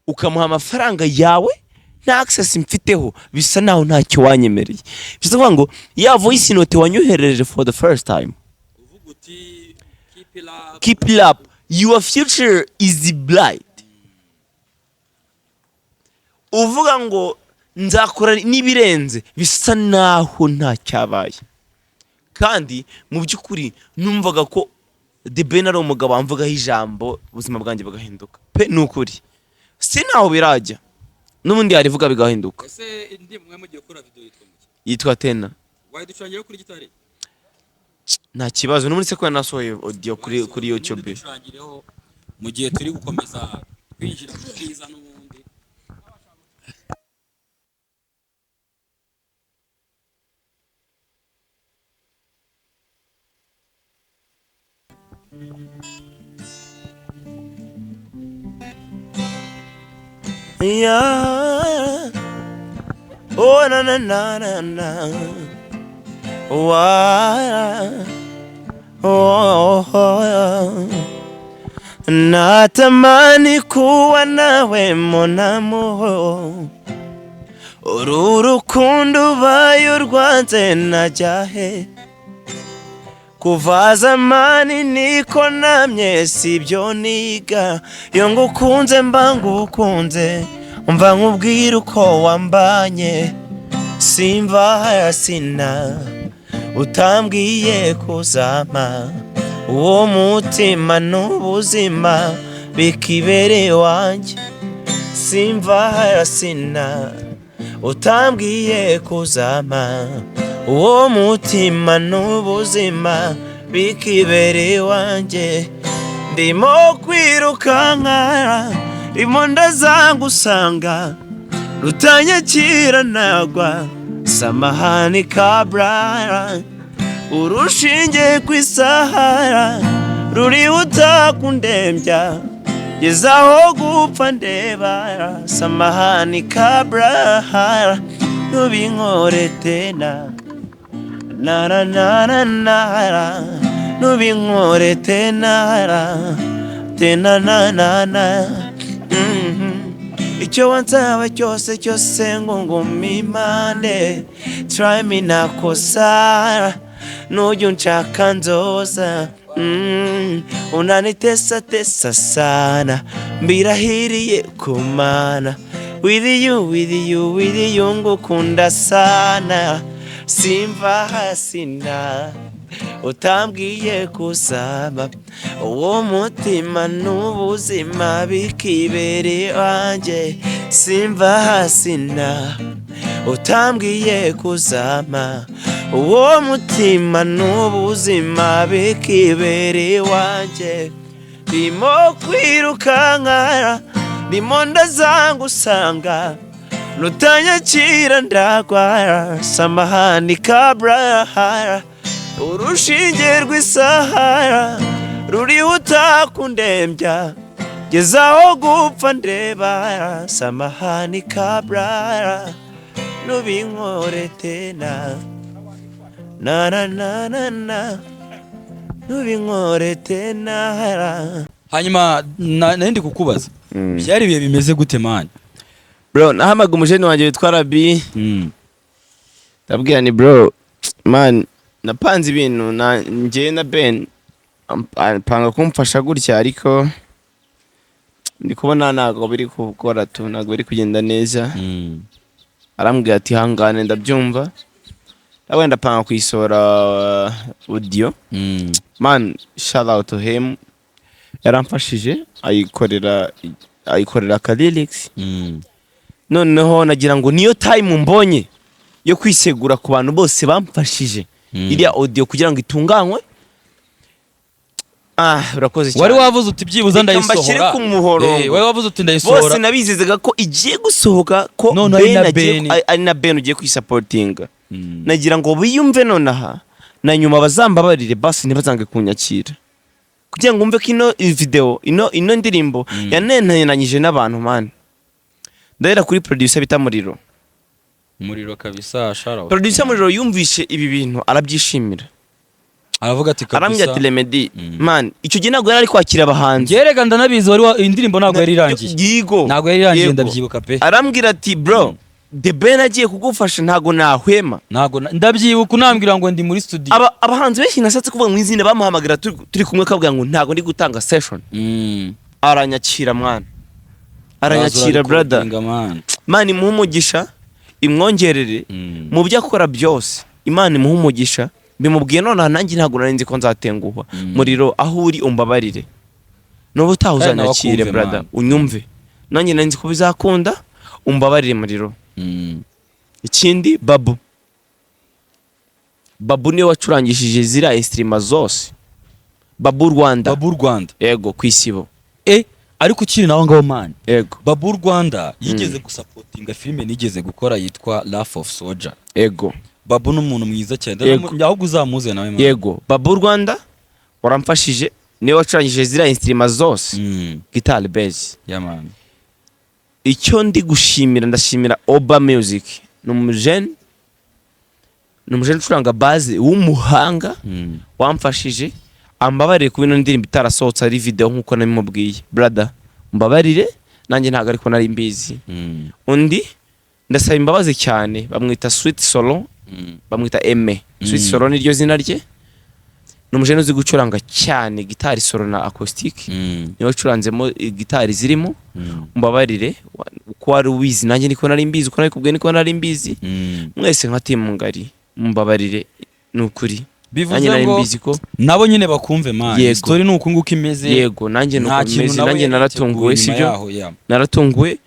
ukamuha amafaranga yawe nta access mfiteho, bisa naho ntacyo wanyemereye. Bisa kuvuga ngo ya voice note wanyoherereje for the first time, uvuga uti "Keep it up." "Keep it up, your future is bright," uvuga ngo nzakora n'ibirenze, bisa naho nta cyabaye. Kandi mu by'ukuri numvaga ko The Ben ari umugabo wamvugaho ijambo ubuzima bwanjye bugahinduka pe. Ni ukuri, si naho birajya, n'ubundi yarivuga bigahinduka. Ese indirimbo mwe mugiye gukora video yitwa ngo iki? Yitwa Tena. Wayiducurangira kuri gitari? Nta kibazo. N'ubundi se ko nasohoye audio kuri YouTube? Ducurangireho mu gihe turi gukomeza kwinjira mu bwiza n'ubundi. Yeah. Oh na na na na na. Why? Oh, oh. Natamani kuwa nawe mon amour. Uru rukundo ubaye urwanze najya he? Kuva zamani niko namye, sibyo niga. Iyo ngukunze mba ngukunze, umva nkubwira uko wambanye. Simva hasi utambwiye kuzama uwo mutima n'ubuzima bikibereye wanjye. Simva hasi utambwiye kuzama uwo mutima n'ubuzima bikibereye wanjye. Ndimo kwirukanka, ndimo ndazangusanga, rutanyakira nagwa. Samahani kabla, urushinge ku isahara rurihuta kundembya, gezaho gupfa ndeba. Samahani kabla, nubinkore tena, na na na na na, nubinkore tena tena, na na na. Icyo wansaba cyose cyose ngo ngume impande, try me, nakosa nujya unshaka nzoza. Unanitesa tesa sana, mbirahiriye kumana, with you, with you, with you, ngukunda sana, simva hasi na utambwiye kusaba uwo mutima n'ubuzima bikibere wanjye, simva hasi na utambwiye kuzama uwo mutima n'ubuzima bikibere wanjye. Ndimo kwirukanka, ndimo ndazangusanga, nutanyakira ndagwara. Samahani kabla, urushinge rw'isahara rurihuta kundembya, gezaho gupfa ndeba. Samahani kabla, nubinkore tena, na na na na na, nubinkore tena. Hanyuma nari ndi kukubaza, byari ibihe bimeze gute, man? Bro, nahamaga umujeni wanjye witwa Rabi, ndabwira ni: "Bro, man, napanze ibintu na njye na Ben, apanga kumfasha gutya, ariko ndi kubona ntabwo biri gukora tu, ntabwo biri kugenda neza." Arambwira ati: "Hangane, ndabyumva." Wenda apanga kuyisohora audio. Man, shout out to him, yaramfashije ayikorera ka lyrics. Noneho nagira ngo niyo time mbonye yo kwisegura ku bantu bose bamfashije iriya audio kugira ngo itunganywe. Ah, urakoze cyane. Wari wavuze uti byibuze Reka ndayisohora. mbashyire ku muhorongo. Wari wavuze uti ndayisohora. Bose nabizezaga ko igiye gusohoka, ko None ari Ben na agiye Ben. ari na Ben ugiye kuyisupportinga. Nagira ngo biyumve nonaha na nyuma bazambabarire, basi ntibazange kunyakira, kugira ngo umve ko ino video, ino ndirimbo yanenaniranyije n'abantu, man. Ndahera kuri producer bita Muriro. Umuriro kabisa, shout out. Producer Muriro yumvishe ibi bintu arabyishimira. Aravuga ati Arambwira ati: kabisa. "Remedy, man." Icyo gihe ntabwo yari ari kwakira abahanzi. Njye ndanabizi, wari indirimbo ntabwo yari irangiye. Yigo. Ntabwo yari irangiye. Yego. Ndabyibuka pe. Arambwira ati: "Bro, The Ben agiye kugufasha, ntabwo nahwema." Ntabwo ndabyibuka unambwira ngo ndi muri studio. Abahanzi benshi nashatse kuvuga mu izina bamuhamagara turi kumwe, akavuga ngo ntabwo ndi gutanga session. Aranyakira, mwana, aranyakira, brother. Urarecordinga, man. Imana imuhe umugisha, imwongerere mu byo akora byose. Imana imuhe umugisha, bimubwiye nonaha, nanjye ntabwo nari nzi ko nzatenguhwa. Muriro, aho uri umbabarire, n'ubu utaha Kandi nawe uzanyakire, akumve, brother. Man. Unyumve, nanjye nari nzi ko bizakunda, umbabarire, Muriro. Ikindi, Babu. Babu niwe wacurangishije ziriya instrument zose, Babu Rwanda. Babu Rwanda. Yego, ku Isibo. Ariko ukiri naho ngaho, man, Yego. Babu Rwanda yigeze gusupportinga filime nigeze gukora yitwa Life of Soldier. Yego. Babu ni umuntu mwiza cyane. Yego. Ahubwo uzamuze nawe, man. Yego, Babu Rwanda waramfashije, niwe wacurangishije ziriya instrument zose, guitar, bass. Yeah, man. Icyo ndi gushimira, ndashimira Oba Music, ni umujene ucuranga bass w'umuhanga, wamfashije. Ambabarire kuba ino ndirimbo itarasohotse ari video nk'uko nabimubwiye. Brother, mbabarire, nanjye ntabwo ariko nari mbizi. Undi ndasaba imbabazi cyane, bamwita Sweet Solo. Bamwita Eme Sweet Solo, niryo zina rye. Ni umujene uzi gucuranga cyane gitari solo na acoustic. Niwe wacuranzemo gitari zirimo. Mbabarire, uko wari ubizi nanjye niko nari mbizi, uko nabikubwiye niko nari mbizi. Mwese nka team ngari, mumbabarire, ni ukuri, Bivuze nanjye nari ngo mbizi ko nabo nyine bakumve, man. Yego. Story ni uku nguku imeze. Yego, nanjye nuko Nta kintu bimeze. nawe Nanjye yari naratunguwe. yateguye nyuma Sibyo? yaho, yeah. Naratunguwe,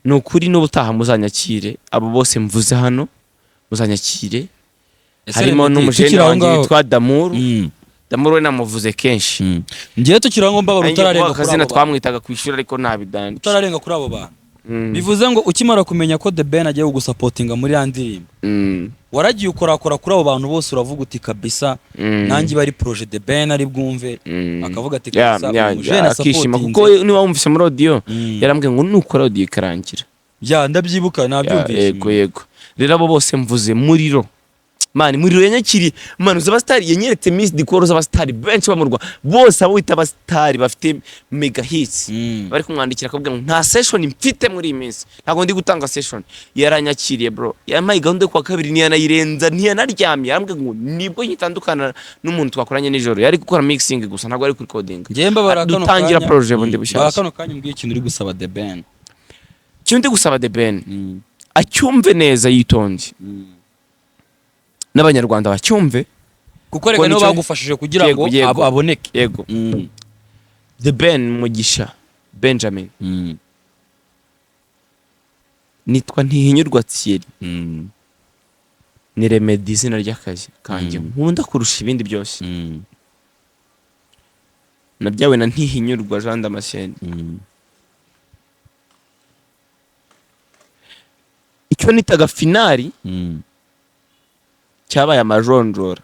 ni ukuri. N'ubutaha muzanyakire, abo bose mvuze hano muzanyakire. Ese Harimo Remedy, n'umujene tukiri aho wanjye ngaho- witwa Damuru. Damuru we namuvuze kenshi. Ngewe tukiri aho ngaho, mbabara Nanjye utararenga kuvuga kuri akazina abo bantu. twamwitaga ku ishuri, ariko ntabidandi. Utararenga kuri abo bantu. Bivuze ngo ukimara kumenya ko The Ben agiye kugusupportinga muri ya ndirimbo, waragiye ukorakora kuri abo bantu bose, uravuga uti kabisa nanjye iba ari projet The Ben ari bwumve, akavuga ati kabisa uyu mujene akishima asupportinze. Kuko niba wumvise muri audio, yarambwiye ngo nukora audio ikarangira. Ya, ndabyibuka, nabyumvise. Yego, rero abo bose mvuze, Muriro man, Muriro yanyakiriye man, uzi abasitari yanyeretse, missed call z'abasitari benshi bo mu Rwanda bose, abo wita abasitari bafite mega hits, bari kumwandikira akabwira ngo nta session mfite muri iyi minsi, ntabwo ndi gutanga session. Yaranyakiriye bro, yampaye gahunda yo kuwa kabiri, ntiyanayirenza, ntiyanaryamye. Yarambwiye ngo nibwo nkitandukana n'umuntu twakoranye nijoro, yari gukora mixing gusa, ntabwo ari recording. Njyewe mbabara kano Dutangira kanya. projet bundi Bara bushyashya. kano kanya umbwiye ikintu uri gusaba The Ben. Icyo ndi gusaba The Ben, acyumve neza yitonze, n'Abanyarwanda bacyumve. Kuko reka Kuko nibo bagufashije kugira ngo Yego. aboneke. Yego. The Ben Mugisha Benjamin, nitwa Ntihinyurwa Thierry, ni Remedy izina ry'akazi kanjye nkunda kurusha ibindi byose. Nabyawe na Ntihinyurwa Jean Damascene. Icyo nitaga finale cyabaye amajonjora.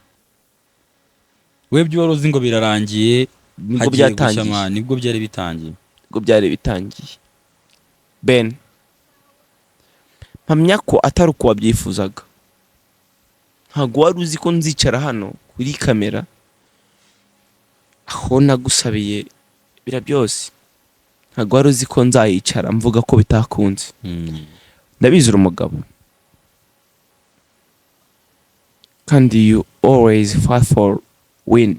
Webye wari uzi ngo birarangiye, Nibwo hagiye gushya. byatangiye. Man, nibwo byari bitangiye. Nibwo byari bitangiye. Ben, mpamya ko atari uko wabyifuzaga. Ntabwo wari uzi ko nzicara hano kuri kamera aho nagusabiye bira byose, ntabwo wari uzi ko nzayicara mvuga ko bitakunze. Ndabizi uri umugabo kandi you always fight for win.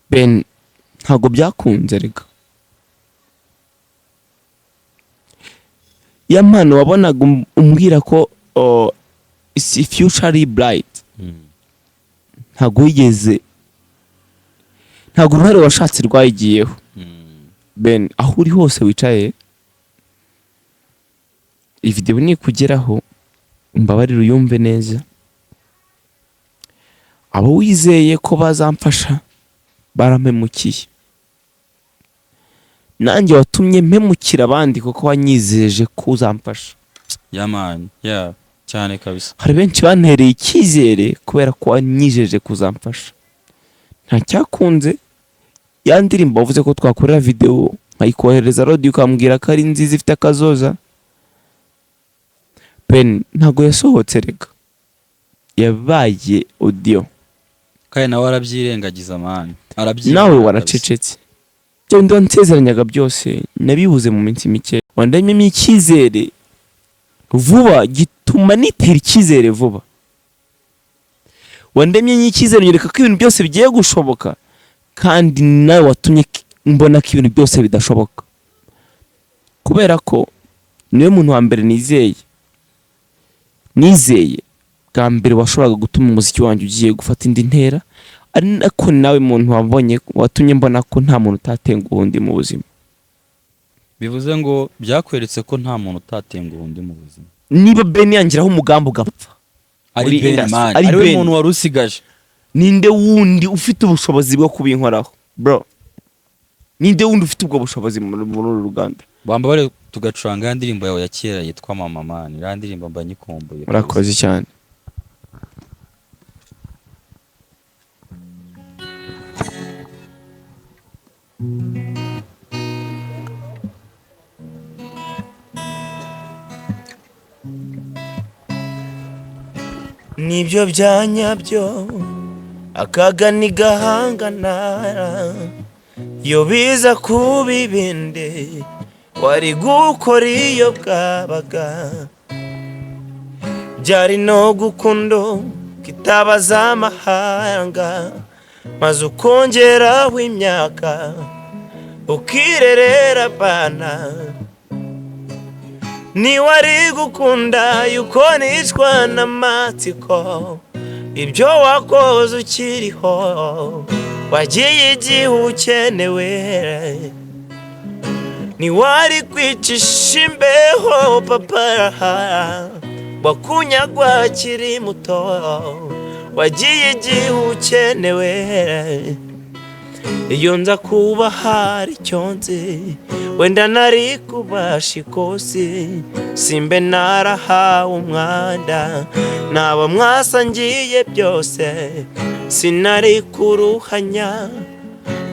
Ben, ntabwo byakunze. Reka ya mpano wabonaga umbwira ko, oh, is future bright, ntabwo wigeze, ntabwo uruhare washatse rwayigiyeho. Ben, aho uri hose wicaye, iyi video nikugeraho umbabarire uyumve neza. Abo wizeye ko bazamfasha barampemukiye, nanjye watumye mpemukira abandi kuko wanyizeje ko uzamfasha. Yeah man, yeah, cyane kabisa. Hari benshi bantereye icyizere kubera ko wanyijeje kuzamfasha, nta cyakunze. Ya ndirimbo wavuze ko twakorera video nkayikohereza audio, ukambwira ko ari nziza ifite akazoza, Ben, ntabwo yasohotse. Reka yabaye audio. Kandi nawe arabyirengagiza man, arabyirengagiza. Nawe waracecetse. Bya bindi wansezeranyaga byose nabibuze mu minsi mike. Wandemyemo icyizere vuba, gituma nitera icyizere vuba. Wandemye icyizere unyereka ko ibintu byose bigiye gushoboka, kandi nawe watumye mbona ko ibintu byose bidashoboka, kubera ko niwe muntu wa mbere nizeye bwa mbere washoboraga gutuma umuziki wanjye ugiye gufata indi ntera, ari nako nawe muntu wabonye watumye mbona ko nta muntu utatenguha undi mu buzima. Bivuze ngo byakweretse ko nta muntu utatenguha undi mu buzima. Niba Ben yangiraho umugambi ugapfa ari muri Ben industry, man, ari ari we Ben. muntu wari usigaje. Ninde wundi ufite ubushobozi bwo kubinkoraho bro? Ninde wundi ufite ubwo bushobozi muri uru ruganda? Wambabare tugacuranga ya ndirimbo yawe ya kera yitwa Mama Man. Iriya ndirimbo mba nyikumbuye. Murakoze cyane. Nibyo bya nyabyo, akaga ntigahangana. Iyo biza kuba ibindi, wari gukora iyo bwabaga, byari no gukundo kitabaza amahanga, maze ukongeraho imyaka ukirerera abana. Niwari gukunda yuko nicwa n'amatsiko, ibyo wakoze ukiriho, wagiye igihe ukenewe. Ntiwari kwicisha imbeho papa, wakunyagwa akiri muto, wagiye igihe ukenewe. Iyo nza kuba hari icyo nzi, wenda nari kubasha ikosi, simbe narahawe umwanda nabo mwasangiye byose. Sinari kuruhanya,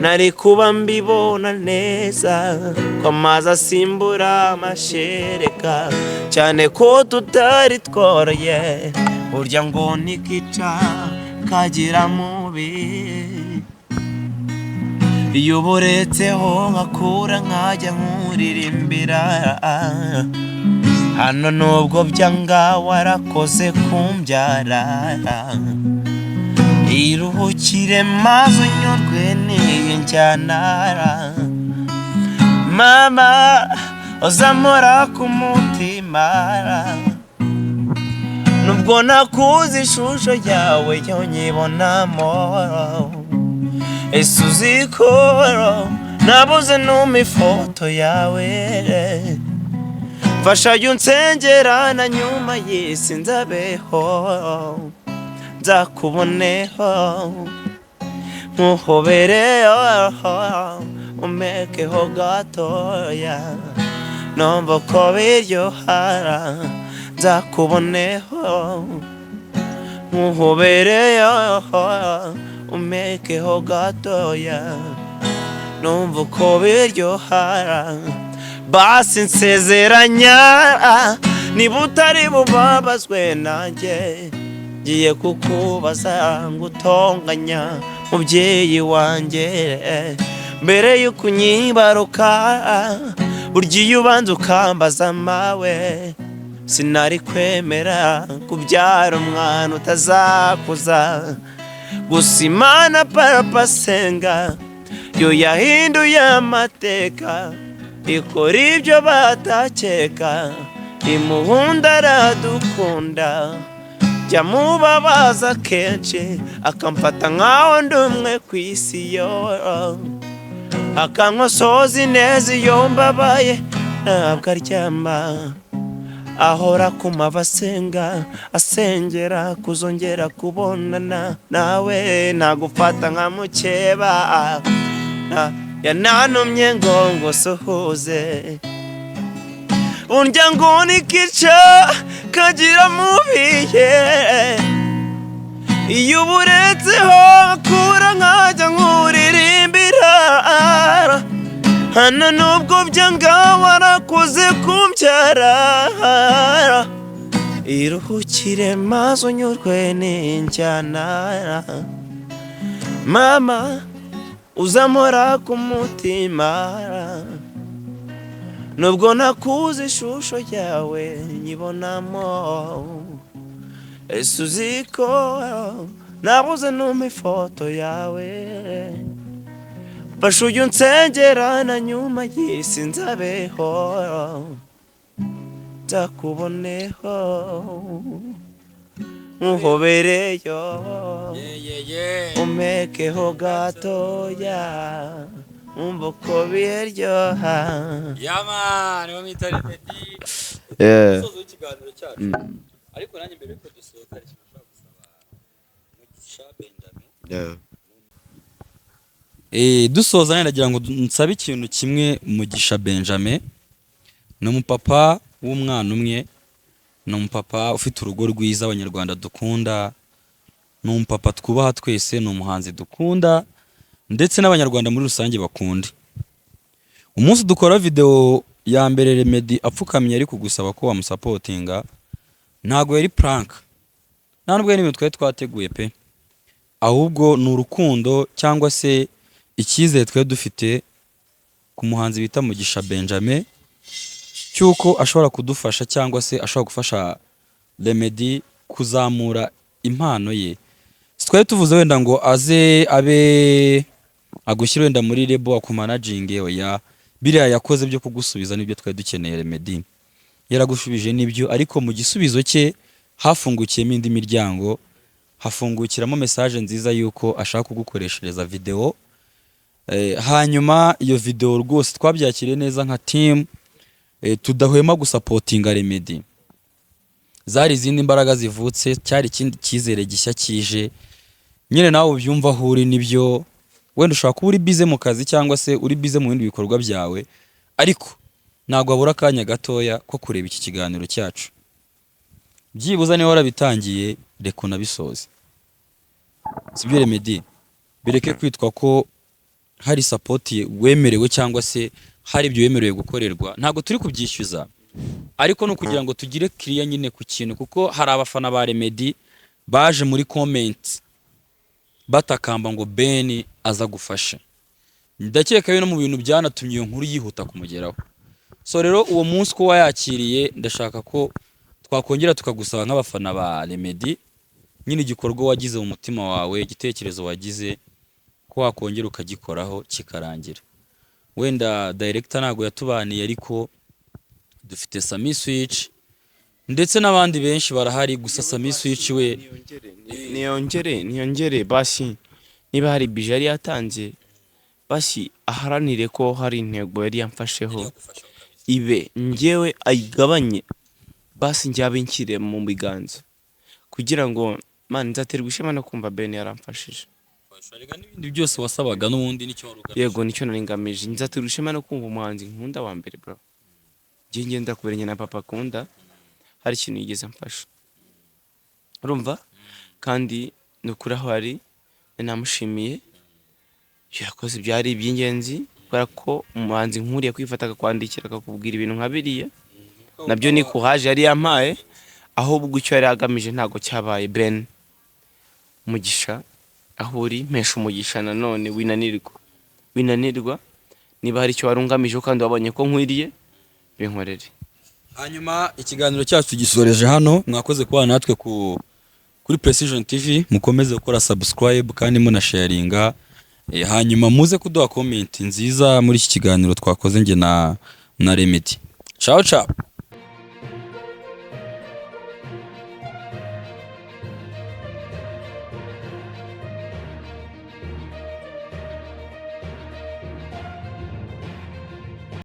nari kuba mbibona neza ko amazi asimbura amashereka, cyane ko tutari tworoye. Burya ngo nikica kagira mubi. Iyo uburetseho nkakura nkajya nkuririmbira hano, nubwo byanga warakoze kumbyara. Iruhukire maze unyurwe n'iyi njyana. Mama, uzamura ku mutima. Nubwo nakuze, ishusho yawe yo nyibonamo. Ese uzi ko nabuze numa ifoto yawe? Mfasha jya unsengera na nyuma y'isi nzabeho, nzakuboneho, nkuhobereho, umekeho gatoya, numva ko biryoha. Nzakuboneho, nkuhobereho, umekeho gatoya, numva uko biryoha. Basi nsezeranya niba utari bubabazwe nanjye ngiye kukubaza ngo utonganya mubyeyi wanjye mbere y'uko unyibaruka. Burya iyo ubanza ukambaza mawe, sinari kwemera kubyara umwana utazakuza. Gusa Imana papa senga yo yahinduye amateka, ikora ibyo batakeka. Imuhunda aradukunda, jya mubabaza kenshi, akamfata nkaho ndi umwe ku isi yo, akankosoza ineza iyo mbabaye. Ntabwo aryama, ahora ku mavi asenga, asengera kuzongera kubonana nawe. Nagufata nka mukeba. Yanantumye ngo ngusuhuze. Burya ngo nikica kagira mubiye. Iyo uburetseho kura nkajya nkuririmbira hano, nubwo byanga warakoze kumbyara. Iruhukire maze unyurwe n'injyana. Mama, uzamora ku mutima. Nubwo nakuze, ishusho yawe nyibonamo. Ese uzi ko nabuze numpa ifoto yawe? Mfasha ujya unsengera na nyuma y'isi nzabeho, nzakuboneho, nkuhobereyo, umekeho gatoya, umva uko biryoha. Yeah man, bamwita Remedy. Umusozo w'ikiganiro cyacu, ariko nanjye mbere yuko dusoza hari ikintu nshobora gusaba Mugisha Benjamin. Dusoza nanjye ndagira ngo nsabe ikintu kimwe. Mugisha Benjamin ni umupapa w'umwana umwe, ni umupapa ufite urugo rwiza abanyarwanda dukunda, ni umupapa twubaha twese, ni umuhanzi dukunda ndetse n'abanyarwanda muri rusange bakunda. Umunsi dukora video ya mbere Remedy apfukamye ari kugusaba ko wamusapotinga, ntabwo yari prank, nta nubwo yari ibintu twari twateguye pe, ahubwo ni urukundo cyangwa se icyizere twari dufite ku muhanzi bita Mugisha Benjamin cy'uko ashobora kudufasha cyangwa se ashobora gufasha Remedy kuzamura impano ye. Si twari tuvuze wenda ngo aze abe agushyire wenda muri label akumanaginge, oya. Biriya yakoze byo kugusubiza nibyo twari dukeneye. Remedy yaragushubije nibyo, ariko mu gisubizo cye hafungukiyemo indi miryango, hafungukiramo message nziza y'uko ashaka kugukoreshereza video. Hanyuma iyo video rwose twabyakiriye neza nka team, tudahwema gusapotinga Remedy. Zari izindi mbaraga zivutse, cyari ikindi cyizere gishya kije nyine. Nawe ubyumva aho uri nibyo. Wenda ushobora kuba uri busy mu kazi cyangwa se uri busy mu bindi bikorwa byawe, ariko ntabwo wabura akanya gatoya ko kureba iki kiganiro cyacu. Byibuze niba warabitangiye, reka unabisoze, sibyo Remedy? Bireke kwitwa ko hari support wemerewe cyangwa se hari ibyo wemerewe gukorerwa. Ntabwo turi kubyishyuza, ariko ni ukugira ngo tugire clear nyine ku kintu, kuko hari abafana ba Remedy baje muri comment batakamba ngo Ben aza gufasha. Ndakeka yo no mu bintu byanatumye iyo nkuru yihuta kumugeraho. So rero uwo munsi ko wayakiriye, ndashaka ko twakongera tukagusaba nk'abafana ba Remedy nyine, igikorwa wagize mu mutima wawe, igitekerezo wagize, ko wakongera ukagikoraho kikarangira. Wenda director ntabwo yatubaniye, ariko dufite Sami Switch ndetse n'abandi benshi barahari. Gusa Sami Switch we Niyongere basi, niba hari budget yari yatanze, basi aharanire ko hari intego yari yamfasheho ibe njyewe ayigabanye, basi njye abe nshyire mu biganza, kugira ngo man nzaterwa ishema no kumva Ben yaramfashije. N'ibindi byose wasabaga n'ubundi nicyo wari ugamije. Yego, nicyo nari ngamije. Nzaterwa ishema no kumva umuhanzi nkunda wa mbere, bro, njye ngenda kubera na papa akunda, hari ikintu yigeze amfasha, urumva? Kandi ni ukuri aho ari namushimiye ibyo yakoze, byari iby'ingenzi, kubera ko umuhanzi nkuriya kwifata akakwandikira, akakubwira ibintu nka biriya, nabyo ni courage yari yampaye. Ahubwo icyo yari agamije ntabwo cyabaye. Ben Mugisha, aho uri mpesha umugisha nanone, winanirwa, winanirwa. Niba hari icyo wari ungamije kandi wabonye ko nkwiriye, binkorere. Hanyuma ikiganiro cyacu tugisoreje hano. Mwakoze kubana natwe kuri Precision TV. Mukomeze gukora subscribe kandi munasharinga. Hanyuma muze kuduha comment nziza muri iki kiganiro twakoze njye na Remedy. Ciao ciao.